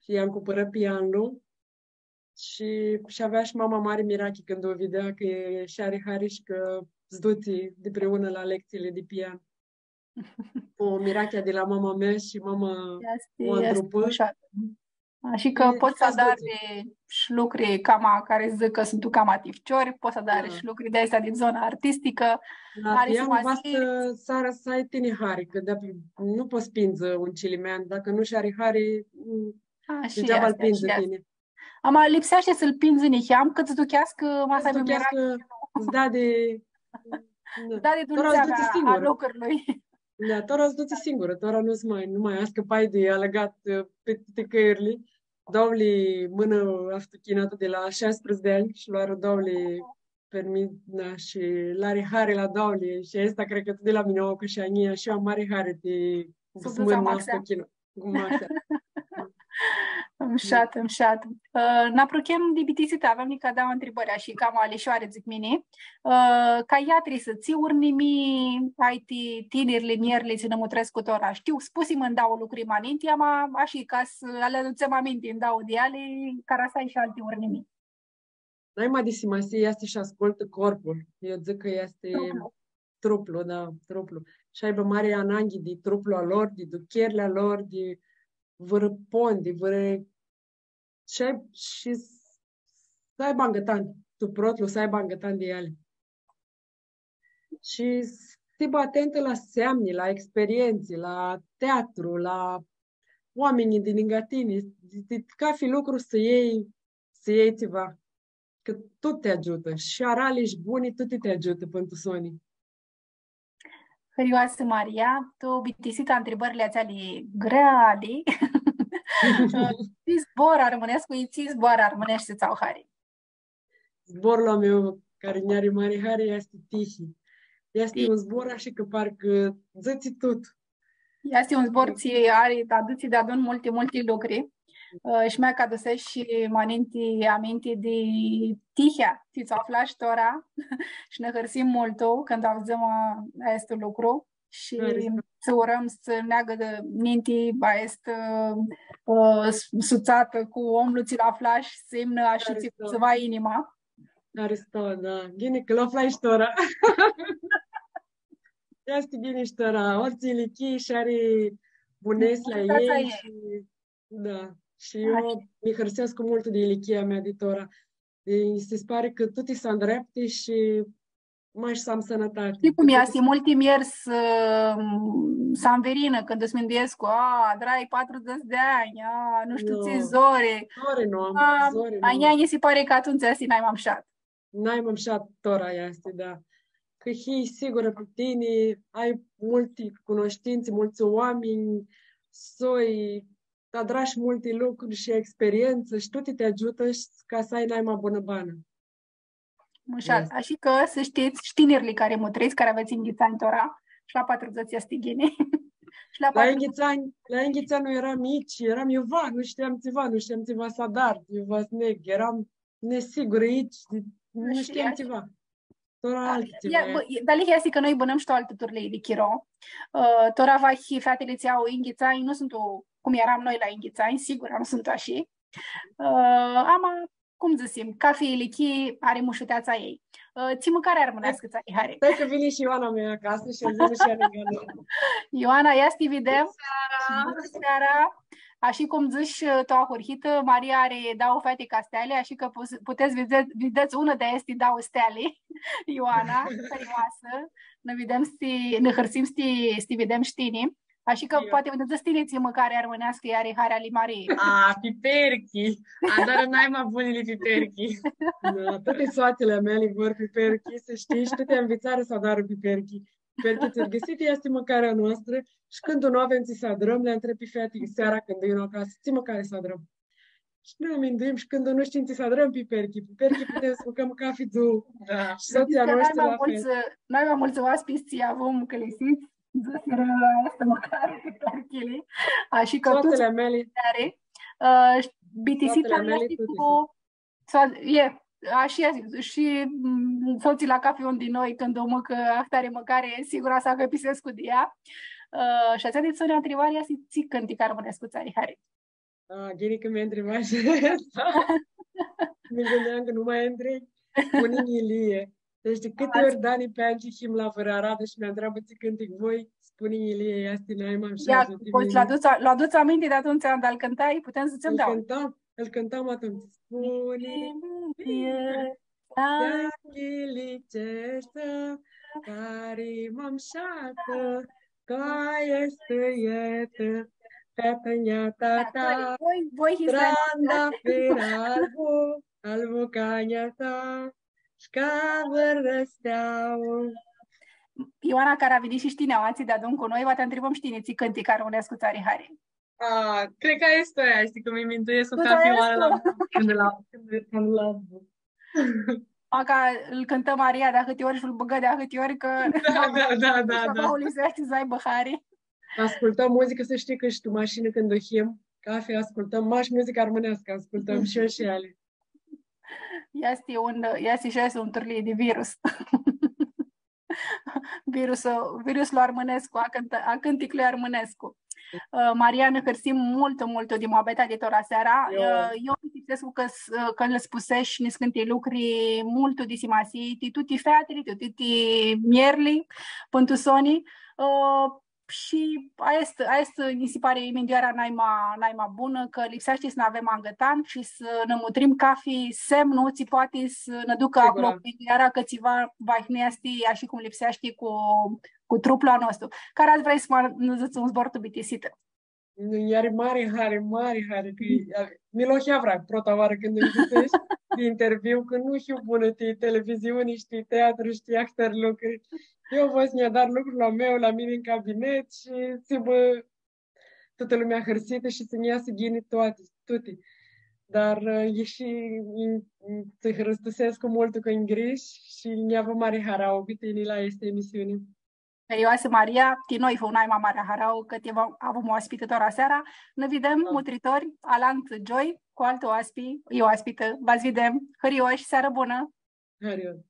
shi ea nj-cumpãrã pianlu. Shi, shi avea shi mama mari mirachi cãndu u videa cã e, shi ari hari shi cã s-dutsi dipriunã la lectsiili di pian. Cu mirachea di la mama mea shi mama u andrupã. Easti, easti mushat. Ashi cã pots s-adari shi lucri cama cari dzãc cã suntu cama tifciori, pots s-adari shi lucri di aesti di zona artisticã. Da, ari sumasi. Vãrã searã s-ai tini hari, cã nu pots s-pindzi un cilimean, dacã nu sh-ari hari, degeaba-l pindzi tini. Ama lipseashti s-lu pindzi niheam, cã s-ducheascã, ma s-aibã mirachi. S-da di... Da, di dultseamea a lucrului. Da, tora s-dutsi singurã, tora nu s-ma, nu ma ascãpai di alãgat, ã, pi tuti cãljurli. Doauãli mãnã aftuchinatã di la shasprãdzatsi di anj shi loarã doauãli permi-, da, shi lã ari hari la doauãli. Shi aestã cred cã tu di la mini, cã shi a njia shi eu am mari hari ti s-mãn aftuchinã. Cum ashi? Mshat, mshat. Ã, nã apruchem di bitisitã, avem nica dauã ntribãri, ashi cama lishoari, dzãc mini. Ã, ca iatrisã, tsi urnimii ai ti tinirli, muljerli, tsi nã mutrescu tora? Shtiu, spusim ndauã lucri ma ninti, ama ashi, ca s-lã adutsem aminti ndauã di eali, cara s-ai shi alti urnimii. Naima di simasii easti s-ascultã corpul. Eu dzãc cã easti truplu, da, truplu. S-aibã mari ananghi di truplu a lor, di ducherli a lor, di vãrã pon, di vãrã... Shi, shi s-aibã angãtan, tu protlu s-aibã angãtan di eali. Shi s-hibã atentã la seamni, la experientsi, la teatru, la oaminjlji di ningã tini, di, di cafi lucru s-ljei, s-ljei tsiva. Cã tuti ti agiutã, shi arali shi buni, tuti ti agiutã pãn tu soni. Hãrioasã Maria, tu bitisitã ntribãrli atseali greali, tsi zbor armãnescu, i tsi zboarã armãneshti tsã au hari? Zborlu a meu cari nj-ari mari hari easti tihi. Easti un zbor ashi cã parcã dzãtsi tut. Easti un zbor tsi ari, adutsi deadun multi, multi lucri. Ã, shi mea cã adusesh shi ma ninti aminti di tihea tsi tsã aflash tora. Shi nã hãrsim multu cãndu avdzãm, ã, aestu lucru. Shi s-urãm s-neagã di ninti aestã, ã, s-, sutsatã cu omlu tsi lu aflash, s-imnã ashi tsi, tsi va inima. Haristo, da. Ghini cã lu aflai shi tora. Easti ghini shi tora. Ortsi ilichii shi ari bunetsli a ljei shi, da. Shi eu mi hãrsescu multu di ilichia mea di tora. Di, nji si pari cã tuti s-andrepti shi mash s-am sãnãtati. Shtii cum easti, multi muljerli s-, s-anvirinã cãndu s-minduescu, a, adrai patrudzãts di anj, a, nu shtiu tsi zori. Zori nu am, zori nu am. A njia nji si pari cã atumtsea easti naima mshat. Naima mshat tora easti, da. Cã hii sigurã pi tini, ai multi cunoștințe, mulți oameni, soi, adrash multi lucri shi experientsã shi tuti ti agiutã shi ca s-ai naima bunã banã. Mushat. Ashi cã s-shtits, shi tinirlji cari mutrits, cari avets yinghits anj tora, shi la patrudzãts easti ghini. Shi la patrudzãts. La yinghits anj, la yinghits anj nu eram nitsi, eram iuva, nu shteam tsiva, nu shteam tsiva s-adar, iuva s-neg, eram nesigurã, nitsi, nu shteam tsiva. Tora alti tsiva. Ia, bã, dealihea easti cã noi bãnãm shi tu alti turlii di chiro. Ã, tora vahi featili tsi au yinghits anj, nu suntu cum eram noi la yinghits anj, sigura nu suntu ashi. Ã, ama, cum dzãsim, cafi ilichii ari mushuteatsa a ljei. Ã, tsi mãcari armãneascã tsã ari hari? Stai cã vini shi Ioana mea acasã shi dzãsi shi ea ningã noi. Ioana, ia s-ti videm. Bunã seara! Shi bunã seara! Ashi cum dzãsh tu ahurhitã, Maria ari dauã feati ca steali, ashi cã pu-, putets videts, videts unã di aesti dauã steali, Ioana, hãrioasã. Nã videm s-ti, nã hãrsim s-ti, s-ti videm shi tini. Ashi cã poati unã dzãts tini tsi mãcari armãneascã ari hari ali Marii. A, piperchi! Adarã naima bunili piperchi. Da, tuti soatsili a meali vor piperchi, s-shtii, shi tuti anvitsarã s-adarã piperchi. Piperchi tsãrgãsiti easti mãcarea a noastrã shi cãndu nu avem tsi s-adrãm, li ntreb pi feati seara cãndu yin acasã, tsi mãcari s-adrãm? Shi nã minduim shi cãndu nu shtim tsi s-adrãm, piperchi, piperchi putem s-mãcãm cafi dzuã. Da. Shi sotslji a noshtri la fel. Noi ma multsã oaspits tsi avum cãlisits, dzãsirã aestã mãcari, piperchili. Ashi cã tu... Soatsili a meali. Ã, bitisita easti cu... Soatsili a meali, tuti. Sa-, e, ashi e, shi, mm, sotslji la cafi un di noi, cãndu u mãcã ahtari mãcari, sigura s-ahãpisescu di ea. Ã, shi atsea dit soni ntribarea easti, tsi cãntic armãnescu tsã ari hari? A, ghini cã mi ntribash aestã. Mi gãndeam cã nu ma ntreb. Cu Nini Ilie. Deci di cãti ori Dani Peanci him la vãrã aradã shi mi ntreabã tsi cãntic voi, Spuni-nji, Ilie, easti naima mshatã. Ia, pots s-lu aduts, lu aduts aminti di atumtsea, anda-l cãntai? Putem s-dzãtsem, da. Ãl cãntam, ãl cãntam atumtsea. Spuni-nji, Ilie, da, chili tsi easti, cari ma mshatã, cã easti ietã, feata-nja ta. Da, voi, voi, trandafir albu, albu ca nja ta, sh-ca vãrã steauã. Ioana Caravini shi tini aoatsi deadun cu noi, va ti ntribãm shi tini tsi cãntic armãnescu tsã ari hari. A, cred cã aestã e, shtii, cã mi minduescu cafi oarã la, cãndu la, cãndu, cãndu la... Maca ãl cãntã Maria di ahãti ori shi ãl bãgã di ahãti ori, cã... Da, da, da, da, da. Lipseashti s-aibã hari. Ascultãm muzicã, s-shtii cã shi tu mashinã cãndu him, cafi ascultãm, mash muzicã armãneascã ascultãm shi eu shi eali. Easti un, easti shi easti un turlii di virus. Virusul, virusul armãnescu, a cãnta-, a cãnticlui armãnescu. Ã, Maria, nã hãrsim multu, multu di muabeta di tora seara. Eu. Ã, eu mi pistipsescu cã s-, cã lã spuseshi niscãnti lucri multu di simasii, ti tuti featili, ti tuti mierli, pãn tu soni. Ã, Shi aestã, aestã nji si pari mindueara naima, naima bunã, cã lipseashti s-nã avem angãtan shi s-nã mutrim cafi semnu, tsi poati s-nã ducã aclo cu mindueara cã tsiva va nu easti ashi cum lipseashti cu, cu truplu a nostru. Cari atsea vrei s-nã dzãts un zbor tu bitisitã? Nu, nj-ari mari hari, mari hari, cã, a, mi lo heavra prota oarã cãndu nj-dzãseshi di interviu, cã nu hiu bunã ti televiziuni, shtii, teatru, shtii, ahtãri lucri. Eu voi s-nj-adar lucrul a meu la mini tu cabinet shi s-hibã tutã lumea hãrsitã shi s-nj-easã ghini tuti, tuti. Dar, ã, e shi, e, e, tsã hãristusescu multu cã ngreshi shi nj-avea mari harauã cu tini la aestã emisiuni. Hãrioasã Maria, ti noi fu naima mari harauã cã ti avum oaspitã tora seara. Nã videm, da, mutritori, alantu gioi, cu altu oaspi, i oaspitã. Va s-videm. Hãrioshi, searã bunã! Hãrioshi!